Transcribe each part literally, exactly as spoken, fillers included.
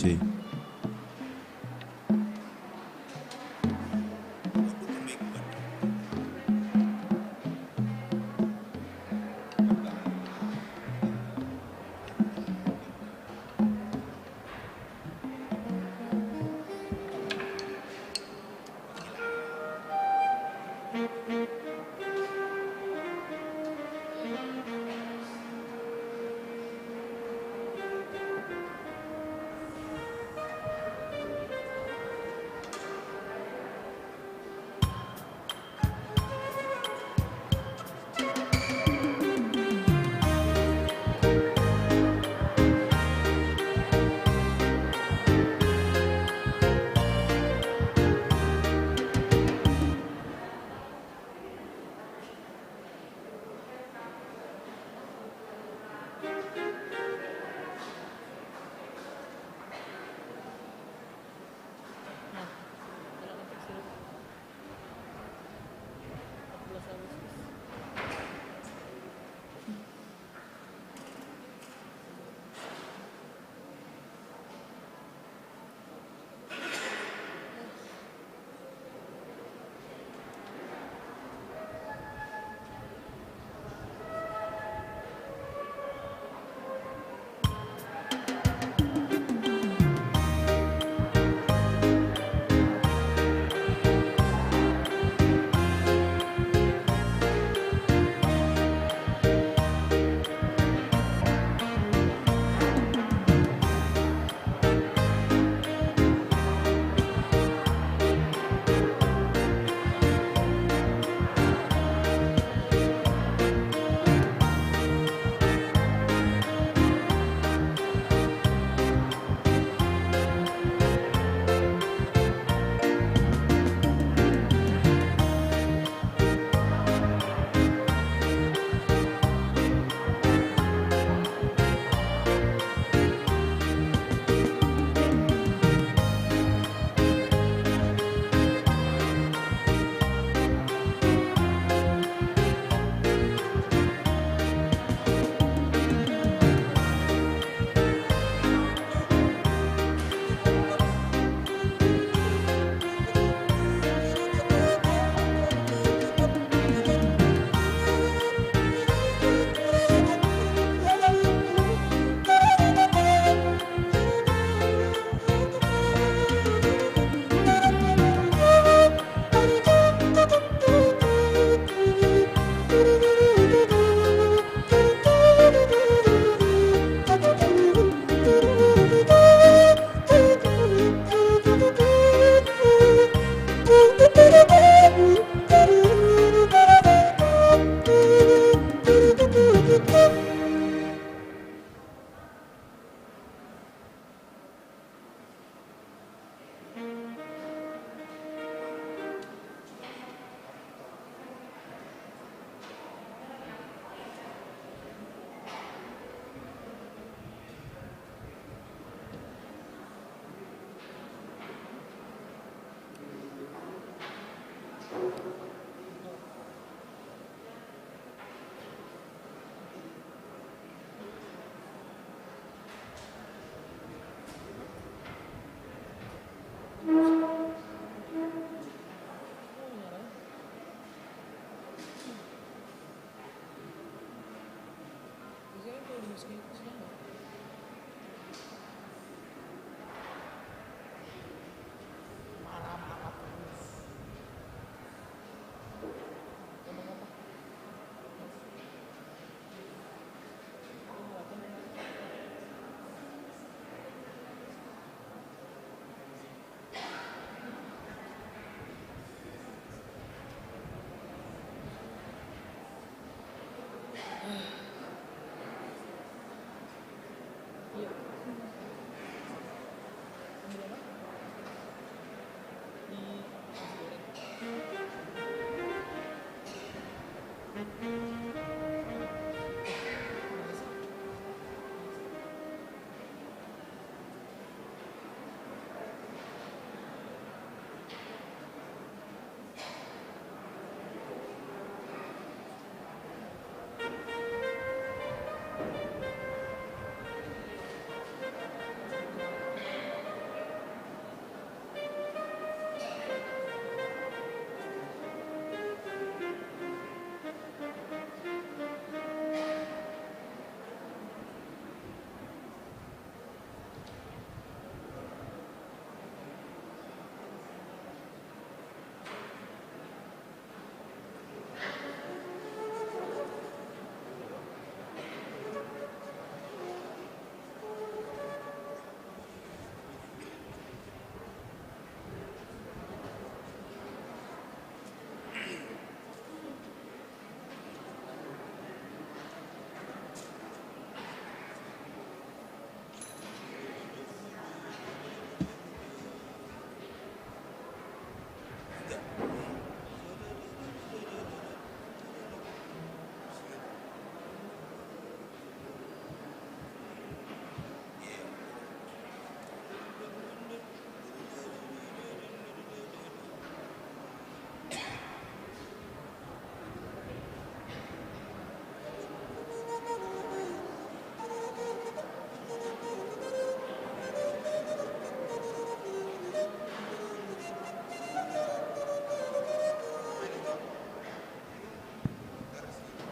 Cek.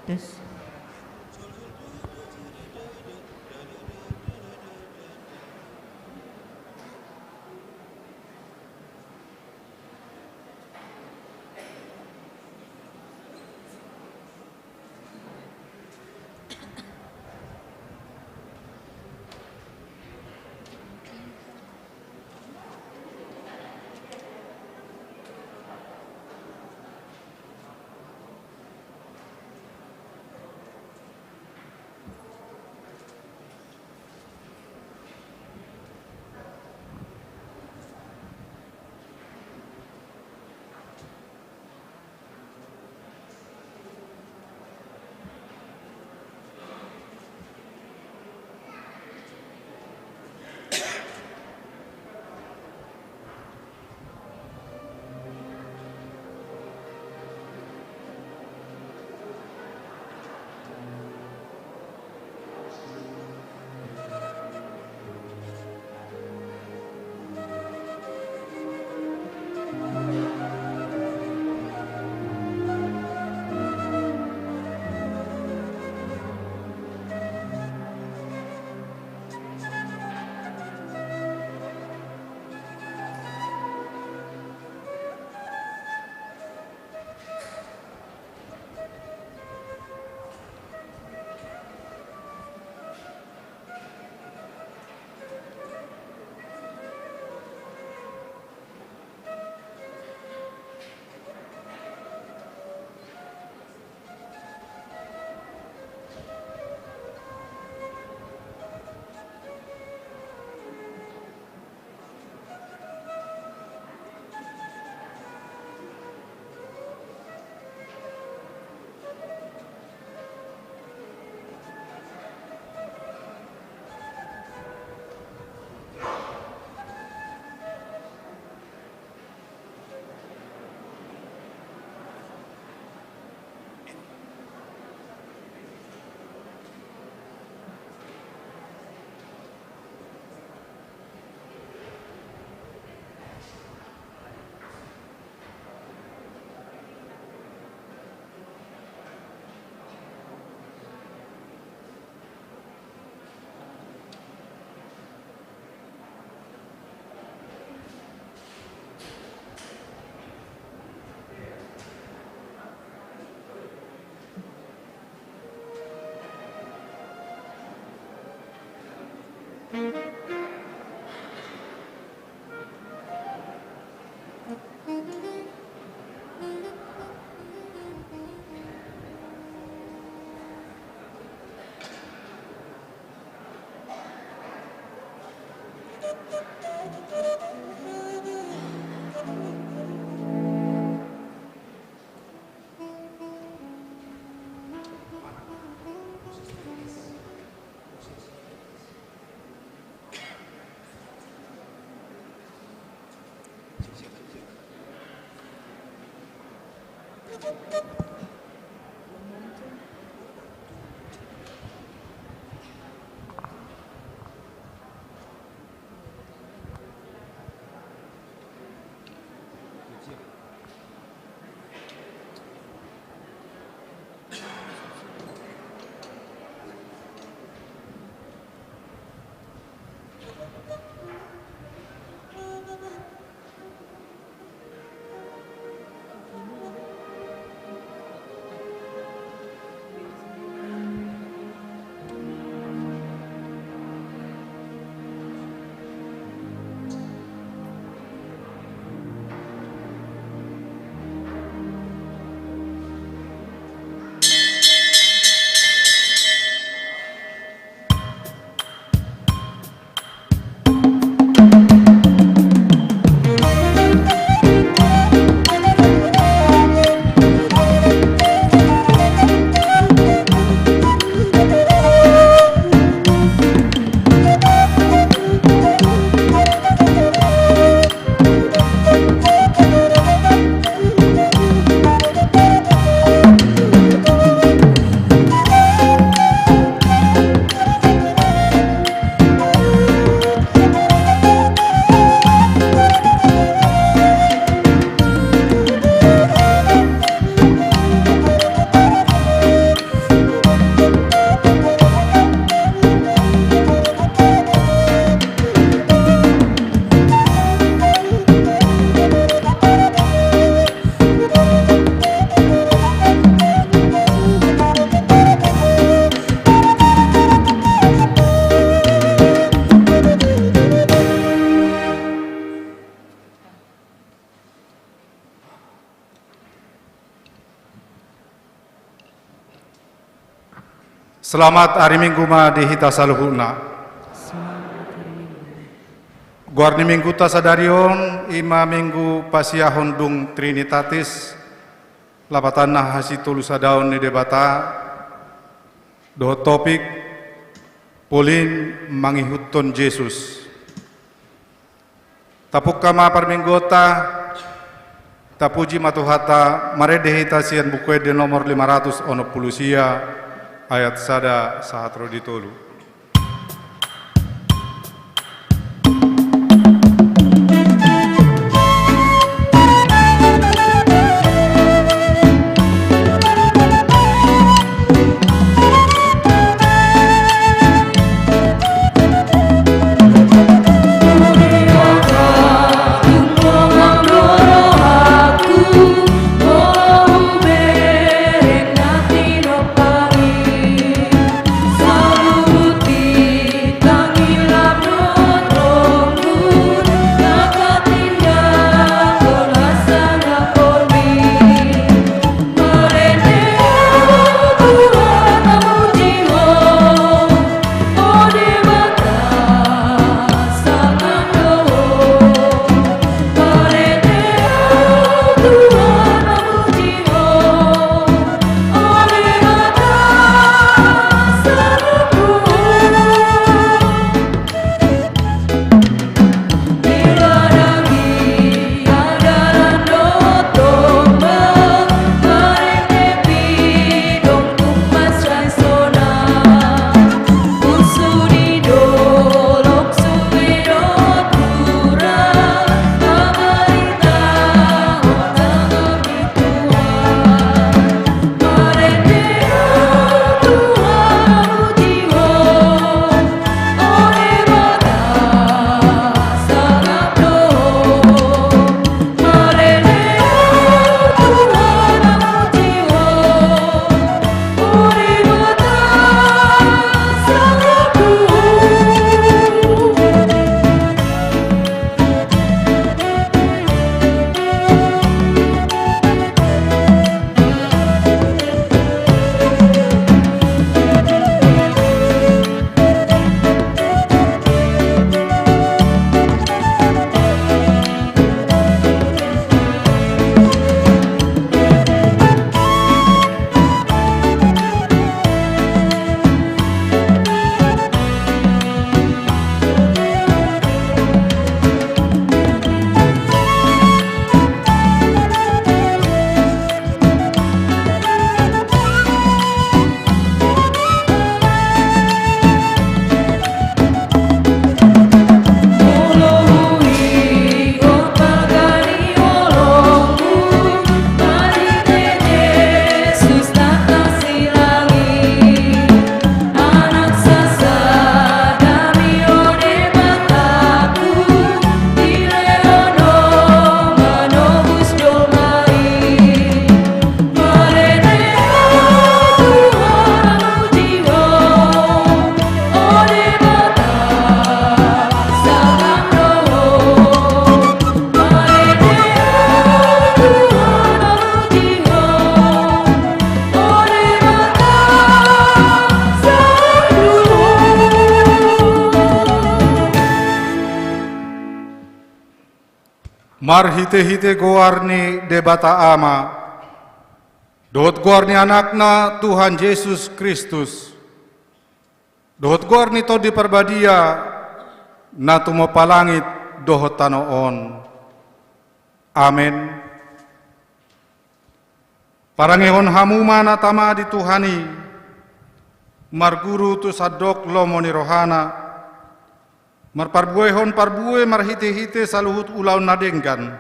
Tes. Selamat ari Minggu ma di hita saluhutna. Goar ni Mingguta sadari on i ma Minggu Pasiahon dung Trinitatis, lapatanna hasitolusadaon ni Debata, dohot topik: Polin mangihuthon Jesus. Tapungka ma parmingguonta. Tapuji ma Tuhanta. Marende hita sian Buku Ende nomor lima ratus onom pulu sia, ayat sada sahat ro di tolu. Marhite-hite goar ni Debata Ama, dohot goar ni Anakna Tuhan Jesus Kristus, dohot goar ni Tondi Parbadia, na tumompa langit dohot tano on. Amen. Parangehon hamu ma na tama di Tuhan i, marguru tu sandok lomo ni rohana, marparbuehon parbue marhite-hite saluhut ulaon na denggan.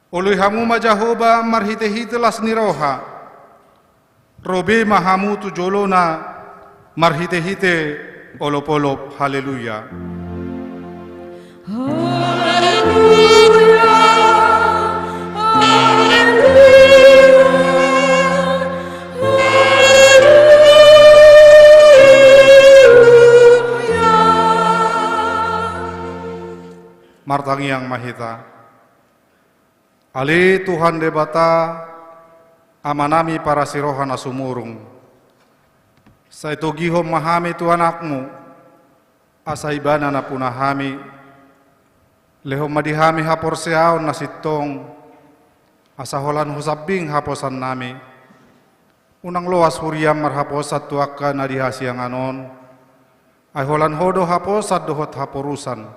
Oloi hamu ma Jahowa marhite-hite las ni roha. Ro be ma hamu tu jolona marhite-hite olop-olop. Haleluya. Haleluya, haleluya, haleluya. Martangiang ma hita. Ale Tuhan Debata, Amanami parasi roha na sumurung. Sai togihon ma hami tu Anakmu, asa Ibana nampuna hami. Lehon ma di hami haporseaon na sintong, asa holan husambing haposannami. Unang loas huriaM marhaposan tu angka na di hasiangan on, ai holan Ho do haposan dohot haporusan.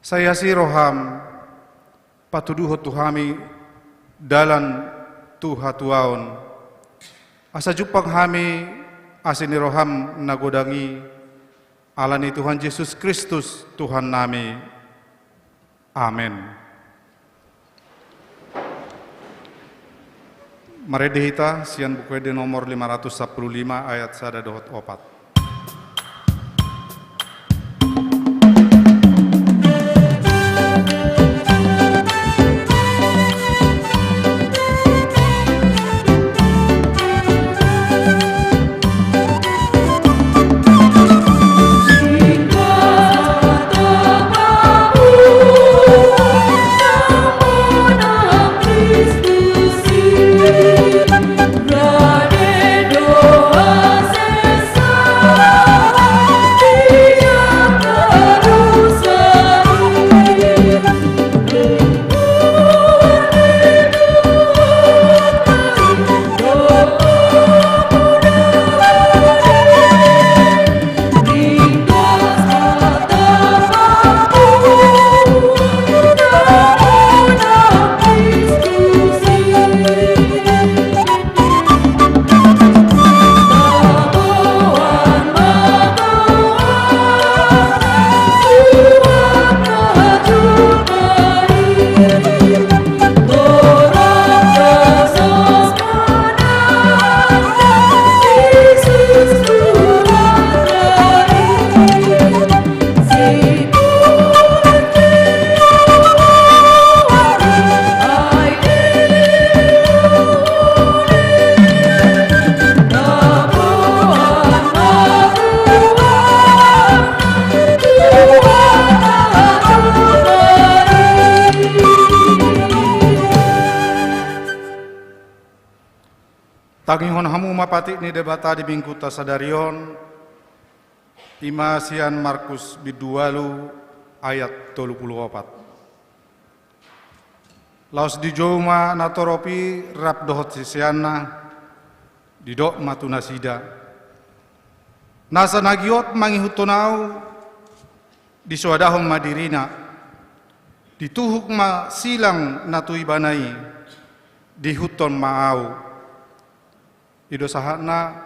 Sai asi rohaM, patuduhon tu hami dalan tu hatuaon. Asa jumpang hami asi ni rohaM na godang i, ala ni Tuhan Jesus Kristus, Tuhannami. Amen. Marende hita sian Buku Ende nomor lima ratus sampulu lima, ayat sada dohot opat. Tangihon hamu ma patik ni Debata di Minggunta sadari on, i ma sian Markus bindu ualu ayat tolu pulu opat. Laos dijou ma natorop i rap dohot siseanna, didok ma tu nasida: Nasa na giot mangihuthon Ahu, disoadahon ma dirina, dituhuk ma silang na tu ibana i, diihuthon ma Ahu. I do sahatna.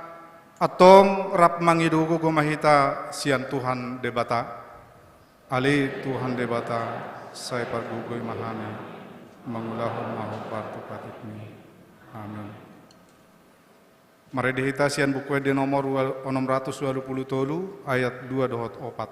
Antong rap mangido gogo ma hita sian Tuhan Debata. Ale Tuhan Debata, sai pargogoi ma hami, mangulahon ma hombar tu patikMi. Amin. Marende hita sian Buku Ende nomor ua-, onom ratus ualu pulu tolu, ayat dua dohot opat.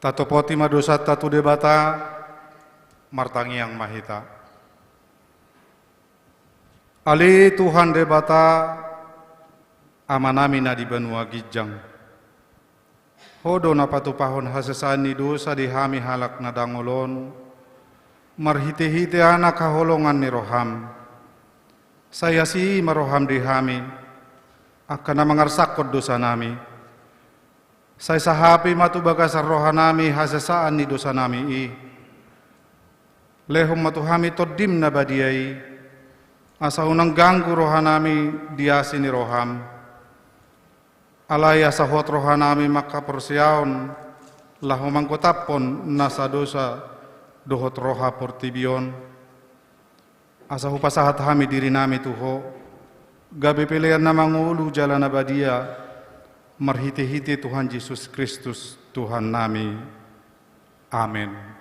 Tatopoti ma dosanta tu Debata, martangiang ma hita. Ale Tuhan Debata, Amanami na di banua ginjang. Ho do na patupahon hasesaan ni dosa di hami halak na dangol on, marhitehite Anak haholongan ni roham. Sai asi ma roham di hami, angka na mangarsangkon dosanami. Sai sahapi ma tu bagasan rohanami hasesaan ni dosanami i. Lehon ma tu hami Tondim na badia i, asa unang ganggu rohanami di asi ni roham. Alai asa hot rohanami manghaporseaon, laho manggotaphon nasa dosa dohot roha portibi on. Asa hupasahat hami dirinami tu Ho, gabe pelean na mangolu jala na badia, marhitehite Tuhan Jesus Kristus, Tuhannami. Amen.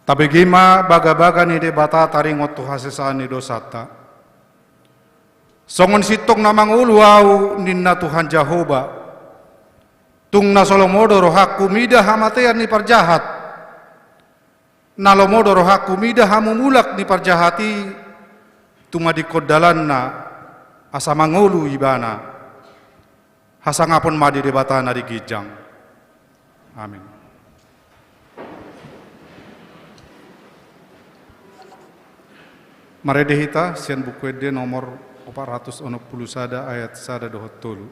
Tabege ma bagabaga ni Debata taringot tu hasesaan ni dosanta. Songon sintong na mangolu ahu, ninna Tuhan Jahowa. Tung na so lomo do rohangku mida hamatean ni parjahat. Na lomo do rohangku mida hamumulak ni parjahat i, tumadingkon dalanna, asa mangolu ibana. Hasangapon ma di Debata na di ginjang. Amin. Marende hita sian Buku Ende nomor opat ratus onom pulu sada, ayat sada dohot tolu.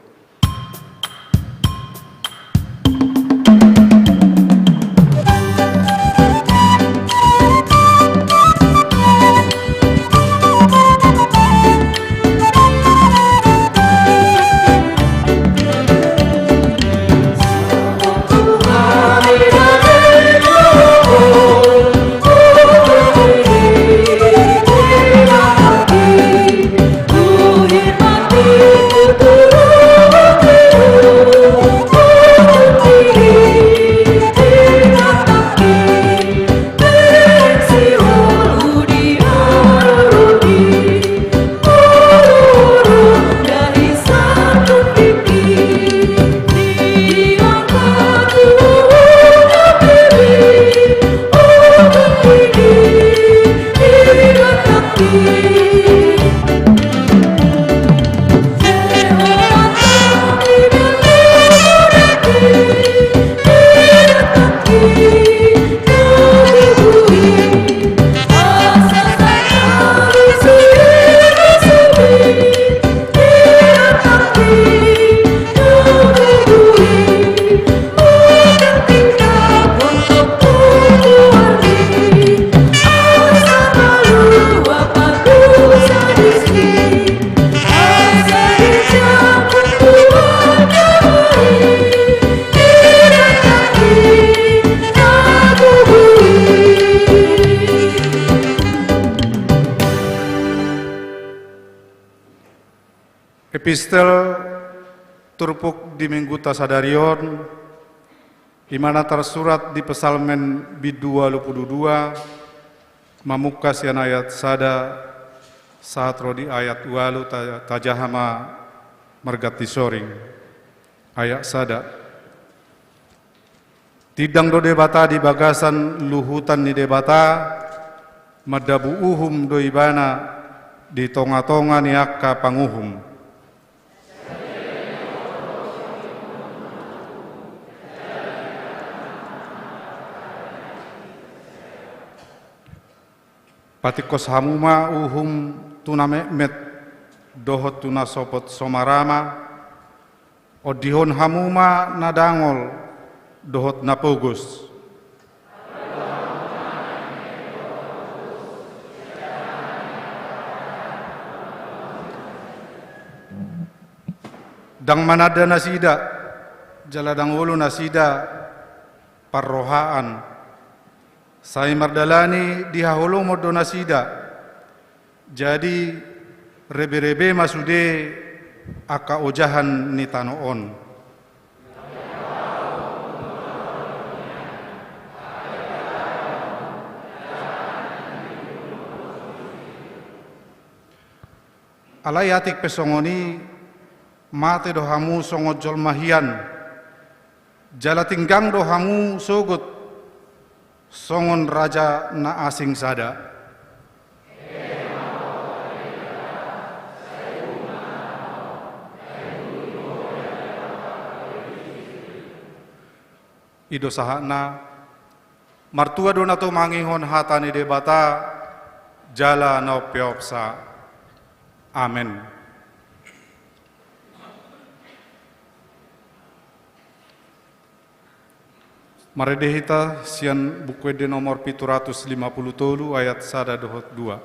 Epistel turpuk di mingguta sadari on, i ma na tarsurat di Psalmen bindu ualu pulu dua, mamungka sian ayat sada sahat ro di ayat ualu. Ta-, tajaha ma marganti soring. Ayat sada. Tindang do Debata di bagasan luhutan ni Debata, mandabu uhum do Ibana di tonga-tonga ni angka panguhum. Patingkos hamu ma uhum tu na metmet dohot tu na sopot so marama, ondihon hamu ma na dangol dohot na pogos. Ndang mananda nasida, jala ndang olo nasida parrohaan. Sai mardalani di haholomon do nasida. Jadi, rebe-rebe ma sude angka ojahan ni tano on. Alai atik pe songon i, mate do hamu songon jolma hian, jala tinggang do hamu sogot songon raja na asing sada. I do sahatna. Martua do na tumangihon hata ni Debata, jala na umpeopsa. Amen. Marende hita sian Buku Ende nomor pitu ratus lima pulu tolu, ayat sada dohot dua.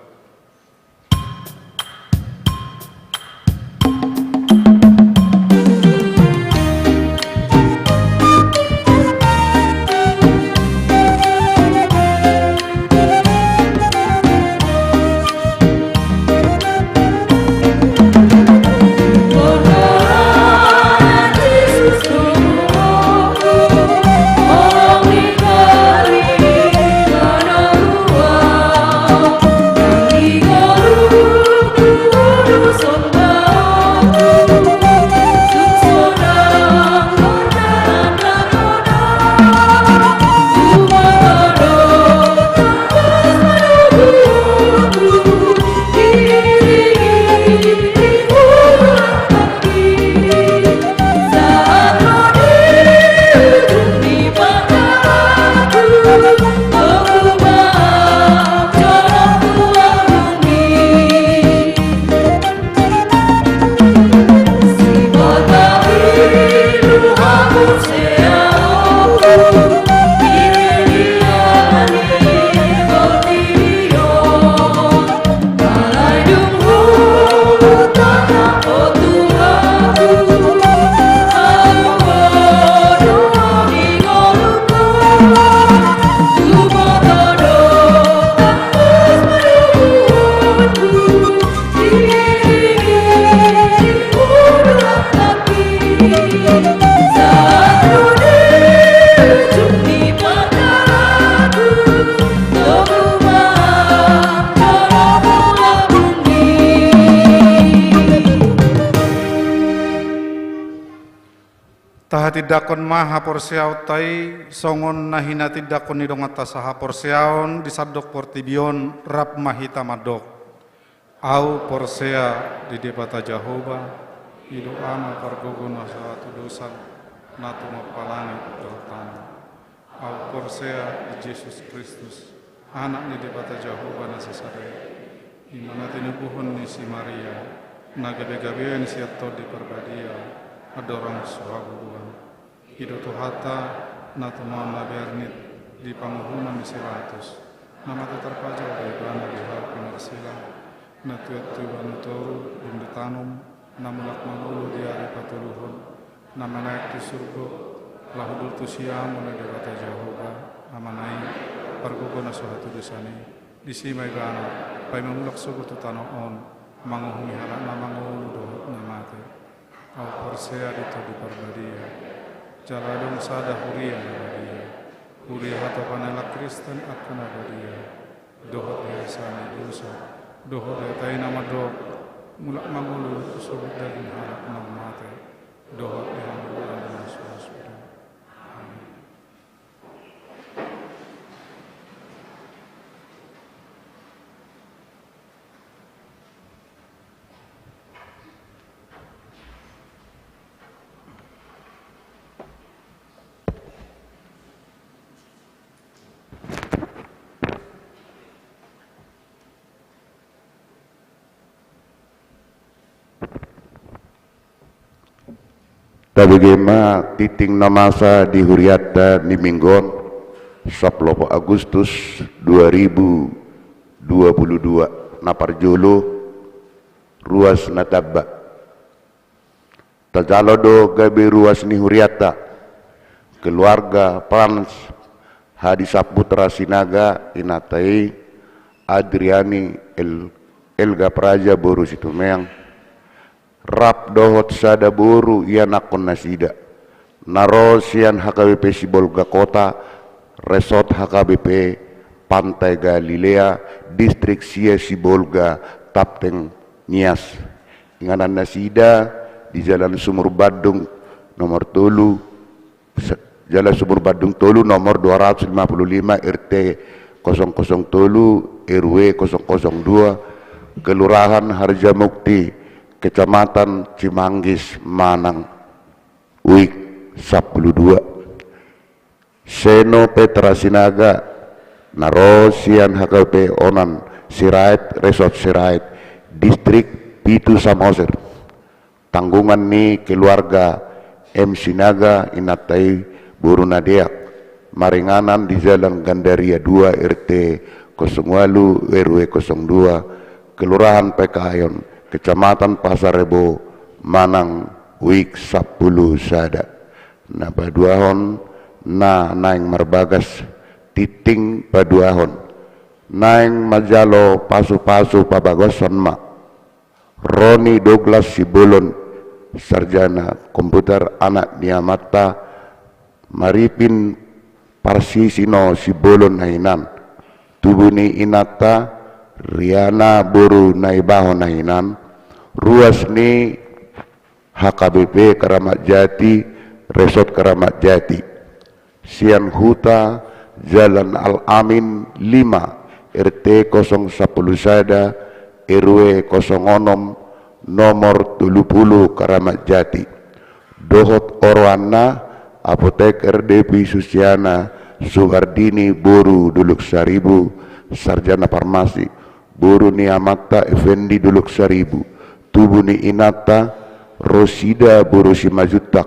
Tahatindangkon ma haporseaonta i songon na hinatindangkon ni donganta sahaporseaon di sandok portibi on. Rap ma hita mandok. Au porsea di Debata Jahowa, i do Ama pargogo na so hatudosan, na tumompa langit dohot tano. Au porsea di Jesus Kristus, Anak ni Debata Jahowa na sasada i, i ma na tinubuhon ni si Maria, na gabegabean sian Tondi Parbadia, andorang so habubuhan. I do Tuhanta, na tumaon na bernit di panguhuman ni si Pilatus, na mate tarpajal do Ibana di hau pinarsilang, na tuat tu ibana toru dung ditanom, na mulak mangolu di ari patoluhon, na manaek tu surgo, laho dul tu siamun ni Debata Jahowa, Amana i, pargogo na so hatudosan i. Disi ma Ibana, paima mulak sogot tu tano on, Manguhumi halak na mangolu dohot na mate. Ahu porsea di Tondi Parbadia. Jala adong sada huria na badia. Huria hatopan halak Kristen angka na badia. Dohot di hasesaan ni dosa. Dohot di hata i na mandok. Mulak mangolu sobut daging halak na mate. Dohot di hangoluan na suda-suda. Amin. Tabege ma tingting na masa di hurianta di minggu on, sampulu opat Agustus dua ribu dua puluh dua, na parjolo, ruas na tamba. Tajalo do gabe ruas ni hurianta, keluarga Frans Hadi Saputra Sinaga, inanta i Adriani El-, Elga Praja boru Situmeang, rap dohot sada boru ianakhon nasida, na ro sian H K B P Sibolga Kota, Resort H K B P Pantai Galilea, Distrik sia Sibolga, Tapteng Nias. Inganan nasida di Jalan Sumur Bandung nomor tolu, se-, Jalan Sumur Bandung tolu, nomor dua ratus lima puluh lima, R T kosong kosong tolu, R W kosong kosong dua, Kelurahan Harjamukti, Kecamatan Cimanggis, Manang, Uik sampulu dua. Seno Petra Sinaga, na ro sian H K B P Onan Sirait, Resort Sirait, Distrik pitu Samosir. Tanggungan ni keluarga M Sinaga, inanta i boru na deak, maringanan di Jalan Gandaria dua, R T kosong ualu, R W kosong dua, Kelurahan Pekayon, Kecamatan Pasar Rebo, Manang, Uik sampulu sada. Na paduahon, na naeng marbagas tingting paduahon, naeng manjalo pasu-pasu pabagason ma Roni Douglas Sibolon, sarjana komputer, anak ni amanta Maripin Parsisino Sibolon na hinan, tubu ni inanta Riana boru Naibaho na hinan, ruas ni H K B P Keramat Jati, Resort Keramat Jati. Sian huta Jalan Al Amin lima, R T kosong sampulu sada, R W kosong onom, nomor tolu pulu, Keramat Jati. Dohot oroanna, Apoteker Devi Susiana Suhardini boru Dolok Saribu, sarjana farmasi, boru ni amanta Effendi Dolok Saribu, tubu ni inanta Rosida boru Simanjuntak,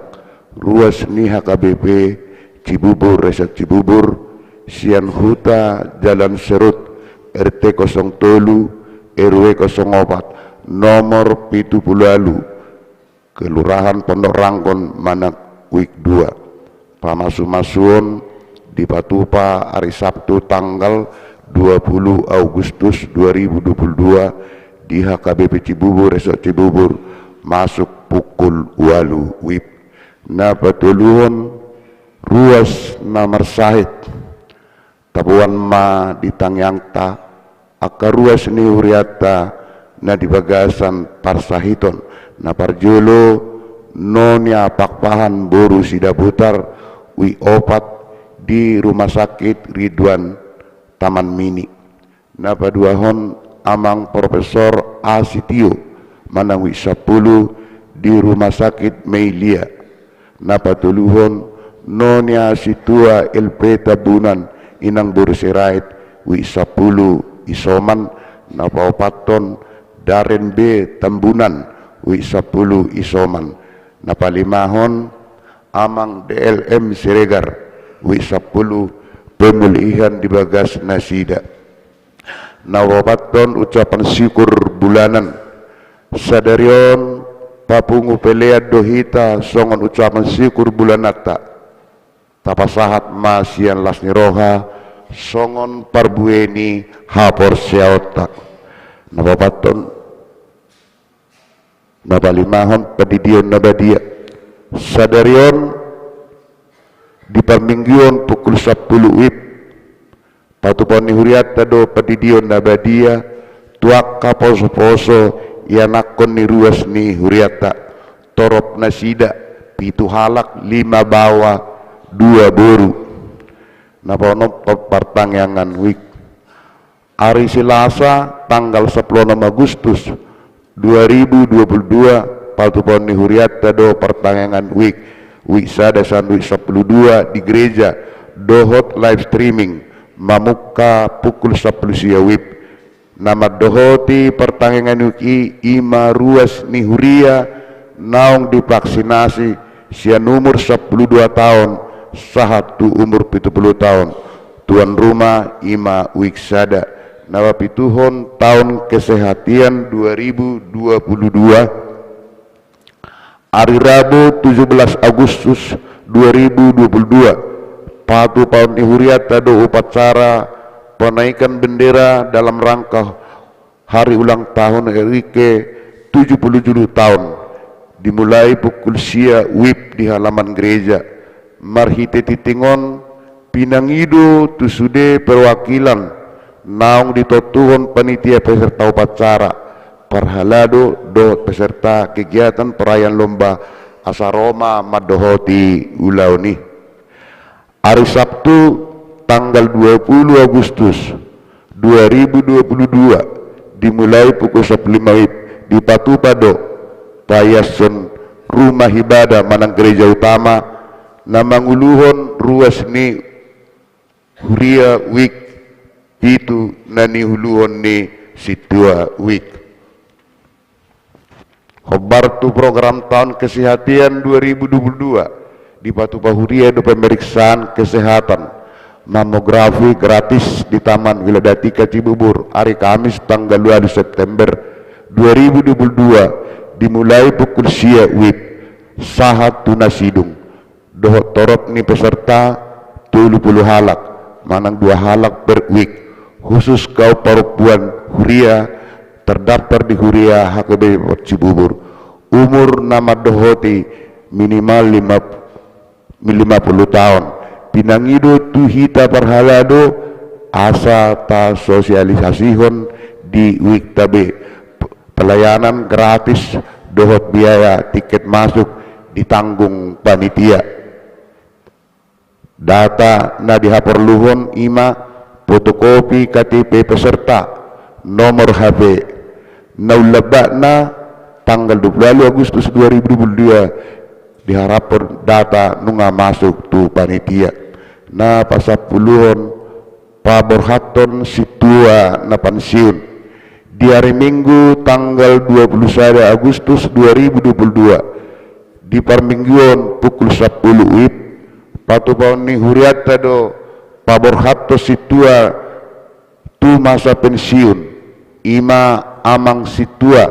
ruas ni H K B P Cibubur, Resort Cibubur, sian huta Jalan Serut, R T kosong tolu, R W kosong opat, nomor pitu pulu ualu, Kelurahan Pondok Ranggon, Manang, Uik dua. Pamasu-masuon dipatupa ari Sabtu tanggal dua pulu Agustus dua ribu dua puluh dua di H K B P Cibubur, Resort Cibubur, masuk pukul ualu W I B. Na patoluhon, ruas na marsahit. Taboan ma di tangiangta angka ruas ni hurianta na di bagasan parsahiton. Na parjolo, Nonia Pakpahan boru Sidabutar, W I B opat, di Rumah Sakit Ridwan Taman Mini. Na paduahon, Amang Profesor A Sitio, Manang, W I B sampulu, di Rumah Sakit Meilia. Na patoluhon, Nonia Situa L P Tambunan, Inang boru Sirait, W I B sampulu, isoman. Na paopathon, Daren B Tambunan, W I B sampulu, isoman. Na palimahon, Amang D L M Siregar, W I B sampulu, pemulihan di bagas nasida. Na paopathon, ucapan syukur bulanan. Sadari on, papungu pelean do hita songon ucapan syukur bulananta. Tapasahat ma sian las ni roha songon parbue ni haporseaonta. Na paopathon, Na palimahon, pandidion na badia. Sadari on di parmingguon pukul sampulu wib, patupaon ni hurianta do pandidion na badia tu angka poso-poso ianakhon ni ruas ni hurianta. Torop nasida pitu halak, lima baoa, dua boru. Na paonomhon, partangiangan wik. Ari Selasa tanggal sampulu onom Agustus dua ribu dua puluh dua, patupaon ni hurianta do partangiangan wik, wik sada sian wik sampulu dua di gereja dohot live streaming mamungka pukul sampulu sia wib. Na mandohoti partangiangan wik i, i ma ruas ni huria naung divaksinasi sian umur sampulu dua taon sahat tu umur pitu pulu taon. Tuan rumah i ma wik sada. Na papituhon, taon kesehatan dua ribu dua puluh dua. Ari Rabu tujuh belas Agustus dua ribu dua puluh dua, patupaon ni hurianta do upacara penaikan bendera dalam rangka hari ulang tahun R I ke tujuh puluh tujuh taon, dimulai pukul sia wib di halaman gereja. Marhite tingting on, pinangido tu sude perwakilan naung ditontuhon panitia peserta upacara, parhalado dohot peserta kegiatan perayaan lomba, asa ro ma mandohoti ulaon i. Ari Sabtu tanggal dua puluh Agustus dua ribu dua puluh dua, dimulai pukul sampulu lima wib, dipatupa do paiashon rumah ibadah manang gereja utama na manguluhon ruas ni huria wik pitu na niuluhon ni sintua wik. Hombar tu program taon kesehatan dua ribu dua puluh dua, dipatupa huria do pemeriksaan kesehatan mamografi gratis di Taman Wiladatika Cibubur, ari Kamis tanggal ualu September dua ribu dua puluh dua, dimulai pukul sia wib sahat tu na sidung. Dohot torop ni peserta tolu pulu halak, manang dua halak per wik, khusus kaum parompuan huria terdaftar di huria H K B P Cibubur. Umur na mandohoti minimal lima, lima pulu taon. Pinangido tu hita parhalado asa tasosialisasihon di wikta be. Pelayanan gratis dohot biaya tiket masuk ditanggung panitia. Data na dihaporluhon i ma fotokopi K T P peserta, nomor H P. Na umlambatna, tanggal dua puluh ualu Agustus dua ribu dua puluh dua, diharaphon data nunga masuk tu panitia. Na pasampuluhon, paborhathon sintua na pensiun. Di ari Minggu tanggal dua puluh sada Agustus dua ribu dua puluh dua, di parmingguon pukul sampulu wib, patupaon ni hurianta do paborhathon sintua tu masa pensiun, i ma Amang Sintua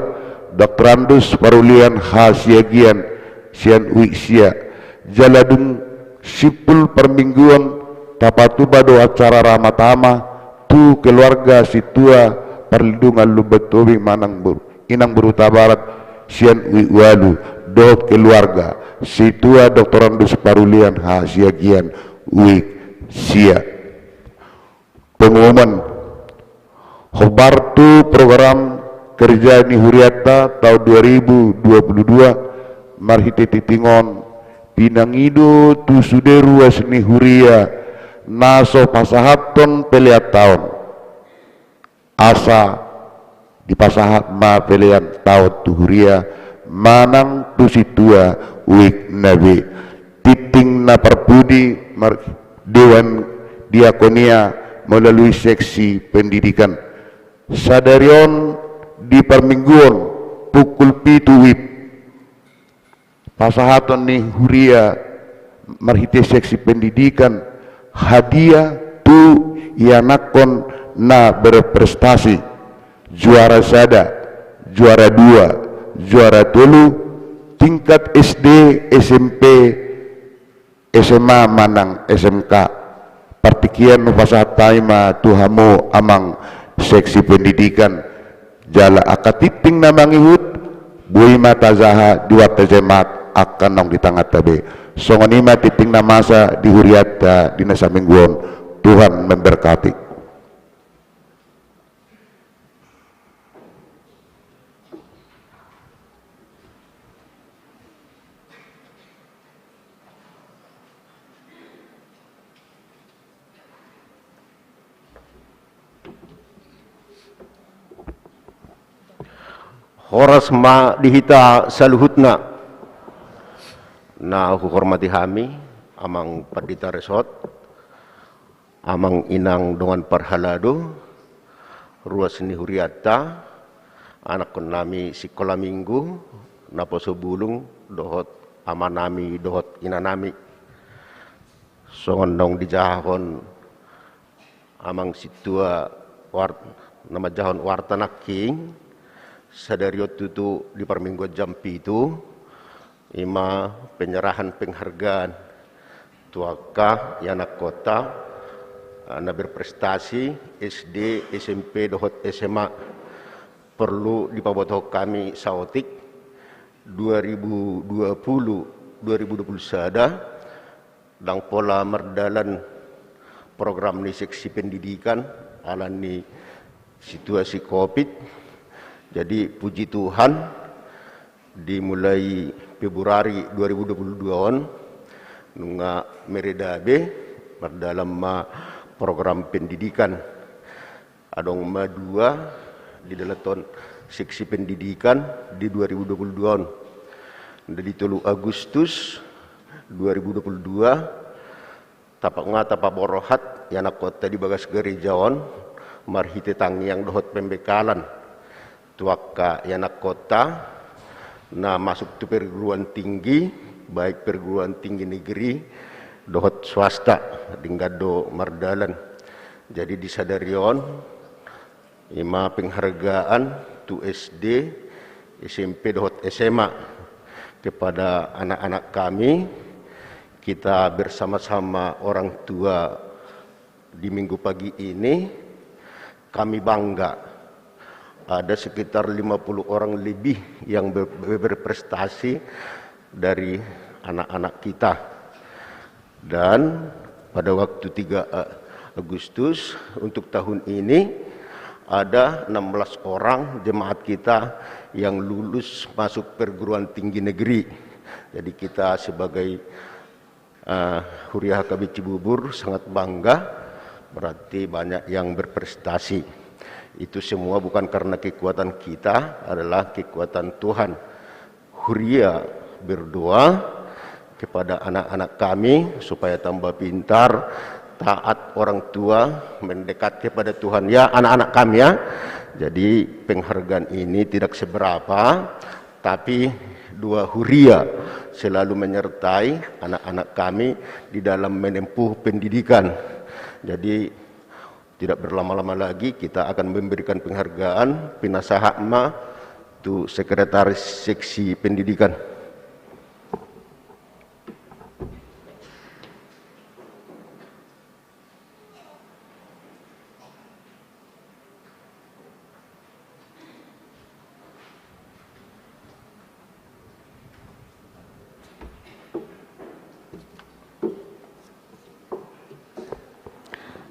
Doktorandus Parulian H Siagian sian wik sia. Jala dung simpul parmingguon, tapatupa do acara ramah tamah tu keluarga sintua Parlindungan Lumban Tobing manang Bur-, Inang Boru Hutabarat sian wik ualu dohot keluarga sintua Doktorandus Parulian H Siagian wik sia. Pengumuman. Hombar tu program kerja ni hurianta taon dua ribu dua puluh dua, marhite tingting on, pinangido tu sude ruas ni huria na so pasahathon pelean taon, asa dipasahat ma pelean taon tu huria manang tu sintua wik na be. Tingting na parpudi mar-, Dewan Diakonia melalui seksi pendidikan. Sadari on di parmingguon pukul pitu wib, pasahaton ni huria marhite seksi pendidikan hadiah tu ianakhon na berprestasi, juara sada, juara dua, juara tolu, tingkat S D, S M P, S M A manang S M K. Partingkian hupasahat hami ma tu hamu amang seksi pendidikan. Jala angka tingting na mangihut, Boi ma tajaha di warta jemaat angka naung di tanganta be. Songon i ma tingting na masa di hurianta di na saminggu on. Tuhan memberkati. Horas ma di hita saluhutna. Na huhormati hami, Amang Pandita Resort, Amang Inang dongan parhalado, ruas ni hurianta, anakkon nami sikola minggu, naposo bulung, dohot ama nami, dohot ina nami. Songon naung dijahahon Amang Sintua war-, na manjahahon warta nangkin, sadari on tutu di parmingguan jam pitu, i ma penyerahan penghargaan tu angka ianakkonta, eh, na berprestasi S D, S M P, dohot S M A. Perlu dipabotohon hami saotik, dua ribu dua puluh, dua ribu dua puluh sada, ndang pola mardalan program ni seksi pendidikan ala ni situasi covid. Jadi, puji Tuhan, dimulai Februari dua ribu dua puluh dua on, nunga mereda be, mardalan ma program pendidikan. Adong ma dua didalathon seksi pendidikan di dua ribu dua puluh dua on. Di tolu Agustus dua ribu dua puluh dua, tapa-, nga tapaborhat ianakkonta di bagas gareja on, marhite tangiang dohot pembekalan tu angka ianakkonta na masuk tu perguruan tinggi, baik perguruan tinggi negeri dohot swasta, denggan do mardalan. Jadi, di sadari on, i ma penghargaan tu S D, S M P dohot S M A kepada anak-anak kami. Kita bersama-sama orang tua di minggu pagi ini, kami bangga ada sekitar lima puluh orang lebih yang ber-, ber-, berprestasi dari anak-anak kita. Dan pada waktu tiga, eh, Agustus untuk tahun ini, ada enam belas orang jemaat kita yang lulus masuk perguruan tinggi negeri. Jadi, kita sebagai, eh, Huria H K B Cibubur sangat bangga, berarti banyak yang berprestasi. Itu semua bukan karena kekuatan kita, adalah kekuatan Tuhan. Huria berdoa kepada anak-anak kami supaya tambah pintar, taat orang tua, mendekat kepada Tuhan. Ya, anak-anak kami, ya. Jadi, penghargaan ini tidak seberapa, tapi dua huria selalu menyertai anak-anak kami di dalam menempuh pendidikan. Jadi, tidak berlama-lama lagi, kita akan memberikan penghargaan, pinasahat ma tu sekretaris seksi pendidikan.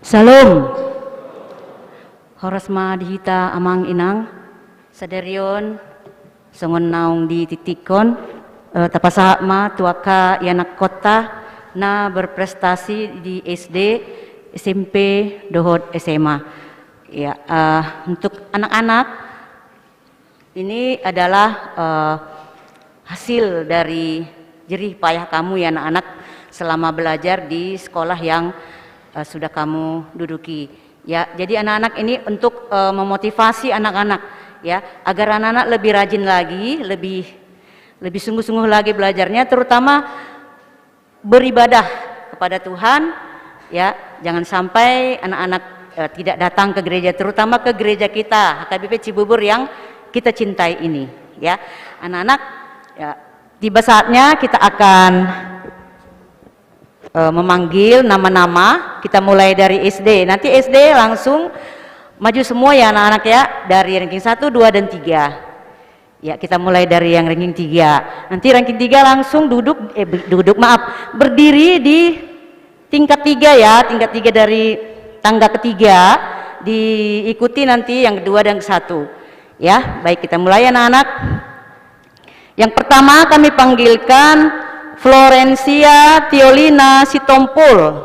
Syalom. Horas ma di hita amang inang. Sadari on songon naung dititikkon, eh, tapasahat ma tu angka ianakhonta na berprestasi di S D, S M P dohot S M A. Ya, eh, untuk anak-anak, ini adalah, eh, hasil dari jerih payah kamu ya anak-anak selama belajar di sekolah yang, eh, sudah kamu duduki. Ya, jadi anak-anak ini untuk, eh, memotivasi anak-anak ya, agar anak-anak lebih rajin lagi, lebih, lebih sungguh-sungguh lagi belajarnya, terutama beribadah kepada Tuhan, ya, jangan sampai anak-anak, eh, tidak datang ke gereja, terutama ke gereja kita, H K B P Cibubur yang kita cintai ini, ya. Anak-anak, ya, tiba saatnya kita akan, eh, memanggil nama-nama, kita mulai dari S D, nanti S D langsung maju semua ya anak-anak ya, dari ranking satu, dua, dan tiga. Ya, kita mulai dari yang ranking tiga. Nanti ranking tiga langsung duduk, eh, be-, duduk, maaf, berdiri di tingkat tiga ya, tingkat tiga dari tangga ketiga, diikuti nanti yang kedua dan satu. Ya, baik, kita mulai, anak-anak. Yang pertama kami panggilkan Florencia Tiolina Sitompul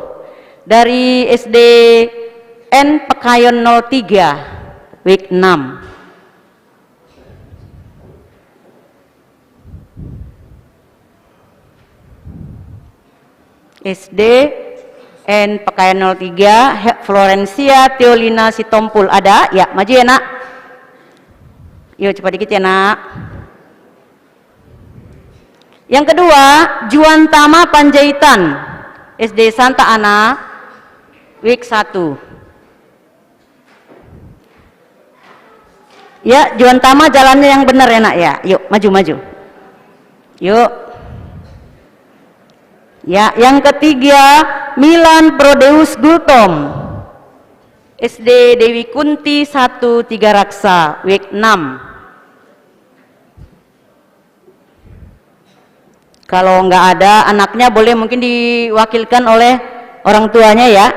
dari S D N Pekayon nol tiga, week enam. S D N Pekayon nol tiga, He-, Florencia Tiolina Sitompul. Ada? Ya, maju ya, Nak. Yo, cepat dikit ya, Nak. Yang kedua, Juan Tama Panjaitan, S D Santa Ana, week satu. Ya, Juan Tama, jalannya yang benar ya, Nak, ya. Yuk, maju, maju. Yuk. Ya, yang ketiga, Milan Prodeus Gultom, S D Dewi Kunti satu Tiga Raksa, week enam. Kalau nggak ada anaknya, boleh mungkin diwakilkan oleh orang tuanya ya.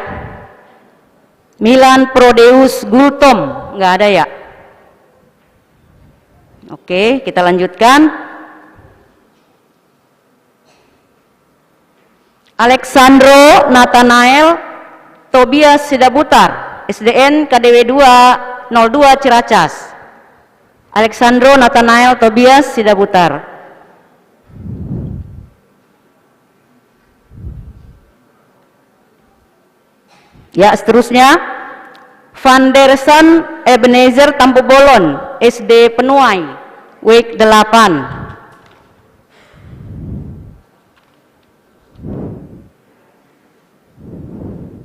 Milan Prodeus Gultom, nggak ada ya? Oke, kita lanjutkan. Alexandro Nathanael Tobias Sidabutar, S D N K D W dua nol dua Ciracas. Alexandro Nathanael Tobias Sidabutar. Ya, seterusnya, Vandersan Ebenezer Tampubolon, S D Penuai, week delapan.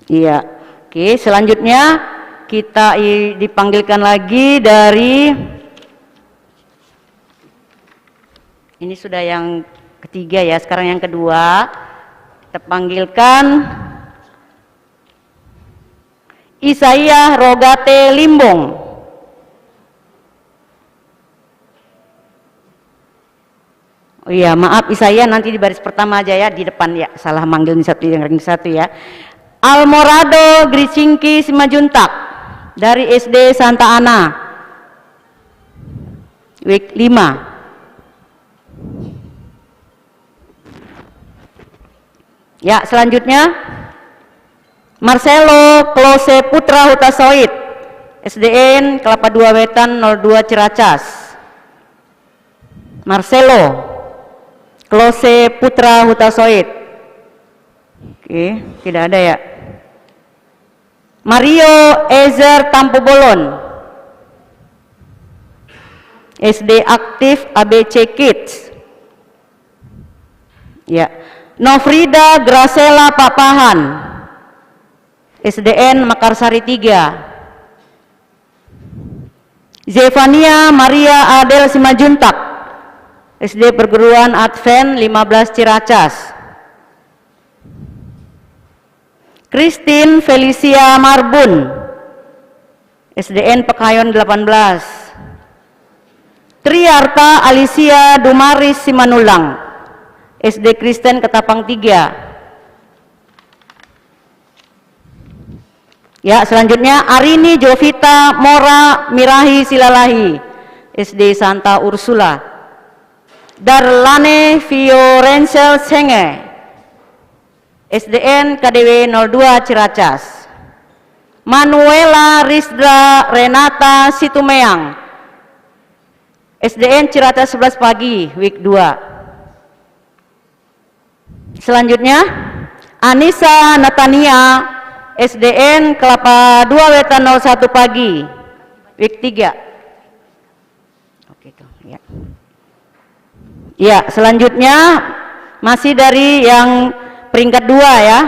Iya. Oke, selanjutnya kita i-, dipanggilkan lagi dari, ini sudah yang ketiga ya, sekarang yang kedua. Kita panggilkan Isaiah Rogate Limbong. Oh iya, maaf, Isaiah nanti di baris pertama aja ya, di depan ya, salah manggil di satu, yang ranking satu ya. Almorado Grisingki Simanjuntak dari S D Santa Ana. Week lima. Ya, selanjutnya, Marcelo Klose Putra Hutasoit, S D N Kelapa Dua Wetan nol dua Ciracas. Marcelo Klose Putra Hutasoit. Oke, tidak ada ya. Mario Ezer Tampubolon, S D Aktif A B C Kids. Ya. Nofrida Gracela Pakpahan, S D N Mekarsari tiga. Zefania Maria Adel Simanjuntak, S D Perguruan Advent lima belas Ciracas. Christine Felicia Marbun, S D N Pekayon delapan belas. Triarta Alicia Dumaris Simanullang, S D Kristen Ketapang tiga. Ya, selanjutnya Arini Jovita Mora Mirahi Silalahi, S D Santa Ursula. Darlane Fiorensel Senge, S D N K D W nol dua Ciracas. Manuela Risda Renata Situmeang, S D N Ciracas sebelas pagi, week dua. Selanjutnya, Anissa Natania, S D N Kelapa Dua Wetan nol satu pagi, week tiga. Oke, tuh, ya. Ya, selanjutnya masih dari yang peringkat dua ya.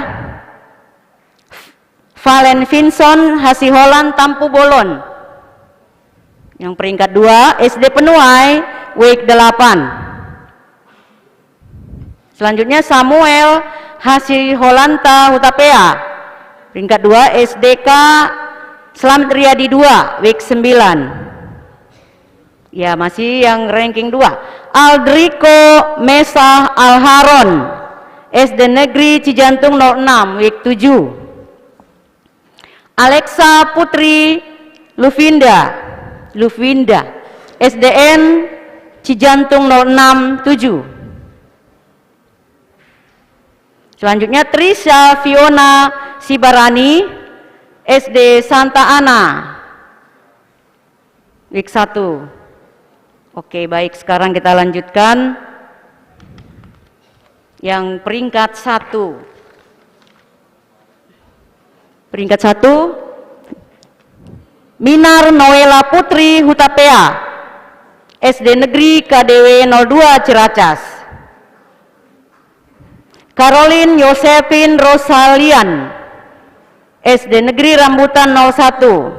Valen Vinson Hasiholan Tampubolon. Yang peringkat dua, S D Penuai, week delapan. Selanjutnya Samuel Hasiholanta Hutapea. Peringkat dua, S D K Selamat Riyadi dua, week sembilan. Ya, masih yang ranking dua. Aldriko Mesah Alharon, S D Negeri Cijantung nol enam, week tujuh. Alexa Putri Lufinda, Lufinda, S D N Cijantung nol enam tujuh. Selanjutnya Trisha Fiona Sibarani, S D Santa Ana. Week satu. Oke, baik, sekarang kita lanjutkan yang peringkat satu. Peringkat satu, Minar Noela Putri Hutapea, S D Negeri K D W nol dua Ciracas. Caroline Yosepin Rosalian, S D Negeri Rambutan nol satu.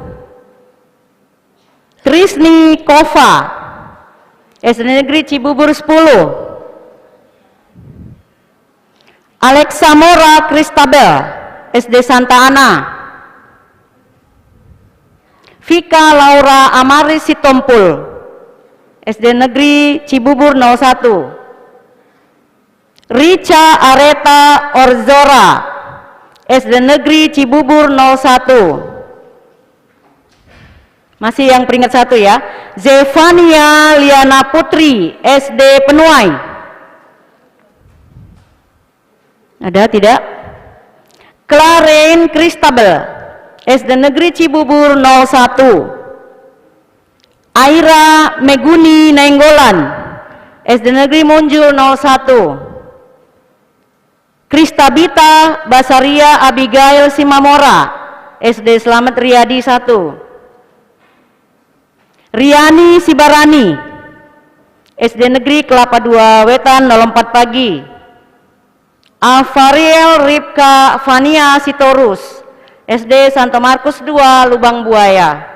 Trisni Kova, S D Negeri Cibubur sepuluh. Alexa Mora Kristabel, S D Santa Ana. Vika Laura Amari Sitompul, S D Negeri Cibubur nol satu. Rica Areta Orzora, S D Negeri Cibubur nol satu. Masih yang peringkat satu ya. Zevania Liana Putri, S D Penuai. Ada tidak? Clarein Kristabel, S D Negeri Cibubur nol satu. Aira Meguni Nainggolan, S D Negeri Munjul nol satu. Kristabita Basaria Abigail Simamora, S D Slamet Riyadi satu. Riani Sibarani, S D Negeri Kelapa Dua Wetan nol empat pagi. Avariel Ripka Fania Sitorus, S D Santo Markus dua Lubang Buaya.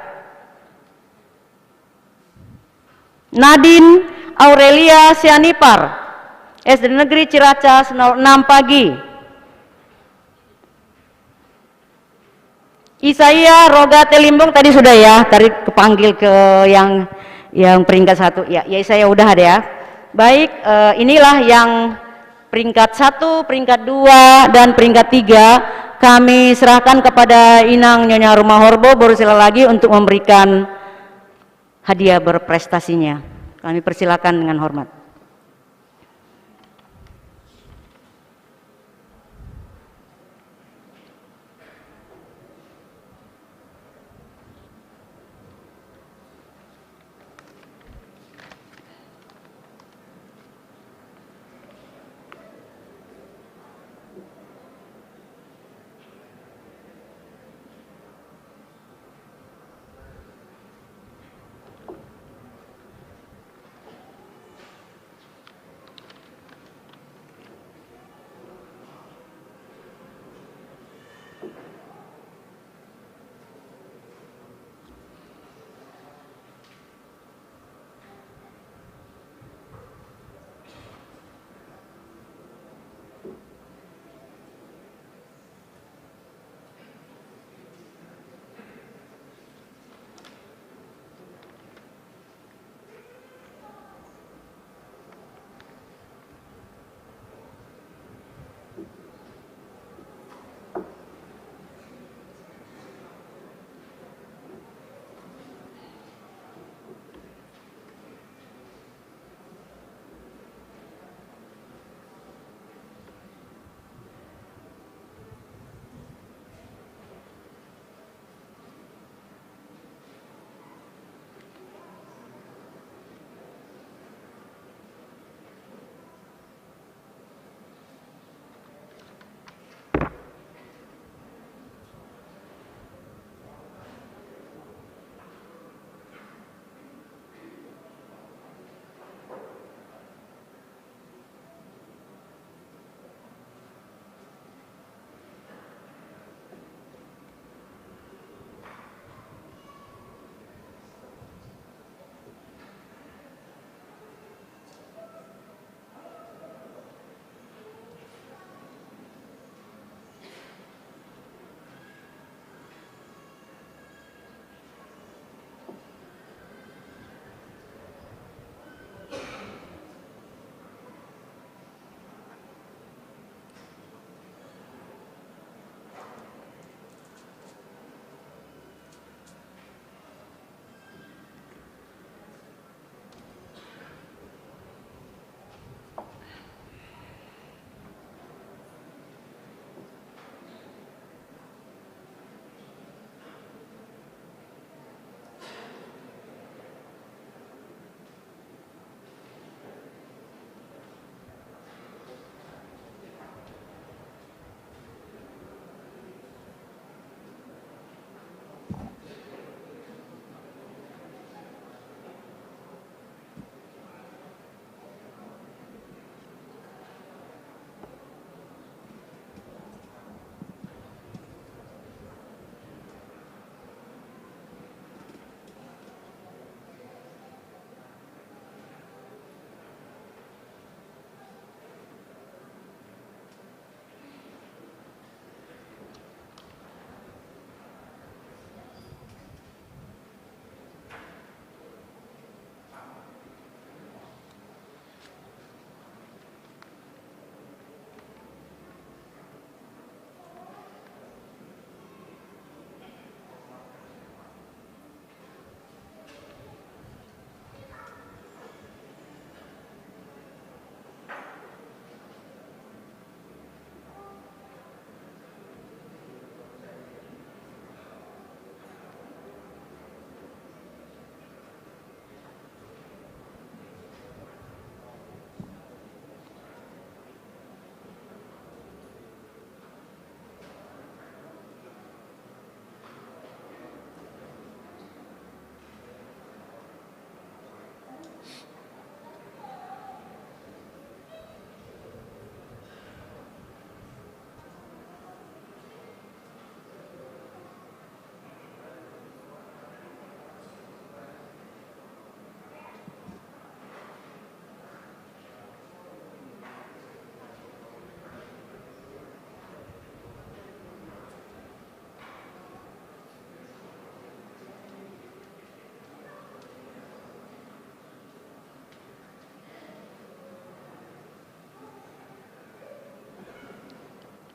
Nadine Aurelia Sianipar, S D Negeri Ciracas nol enam pagi. Isaya Roga Telimbong tadi sudah ya, tadi kepanggil ke yang, yang peringkat satu. Ya, ya Isaya udah ada ya. Baik, eh, inilah yang peringkat satu, peringkat dua, dan peringkat tiga. Kami serahkan kepada Inang Nyonya Rumahorbo, Boru Silalahi untuk memberikan hadiah berprestasinya. Kami persilakan dengan hormat.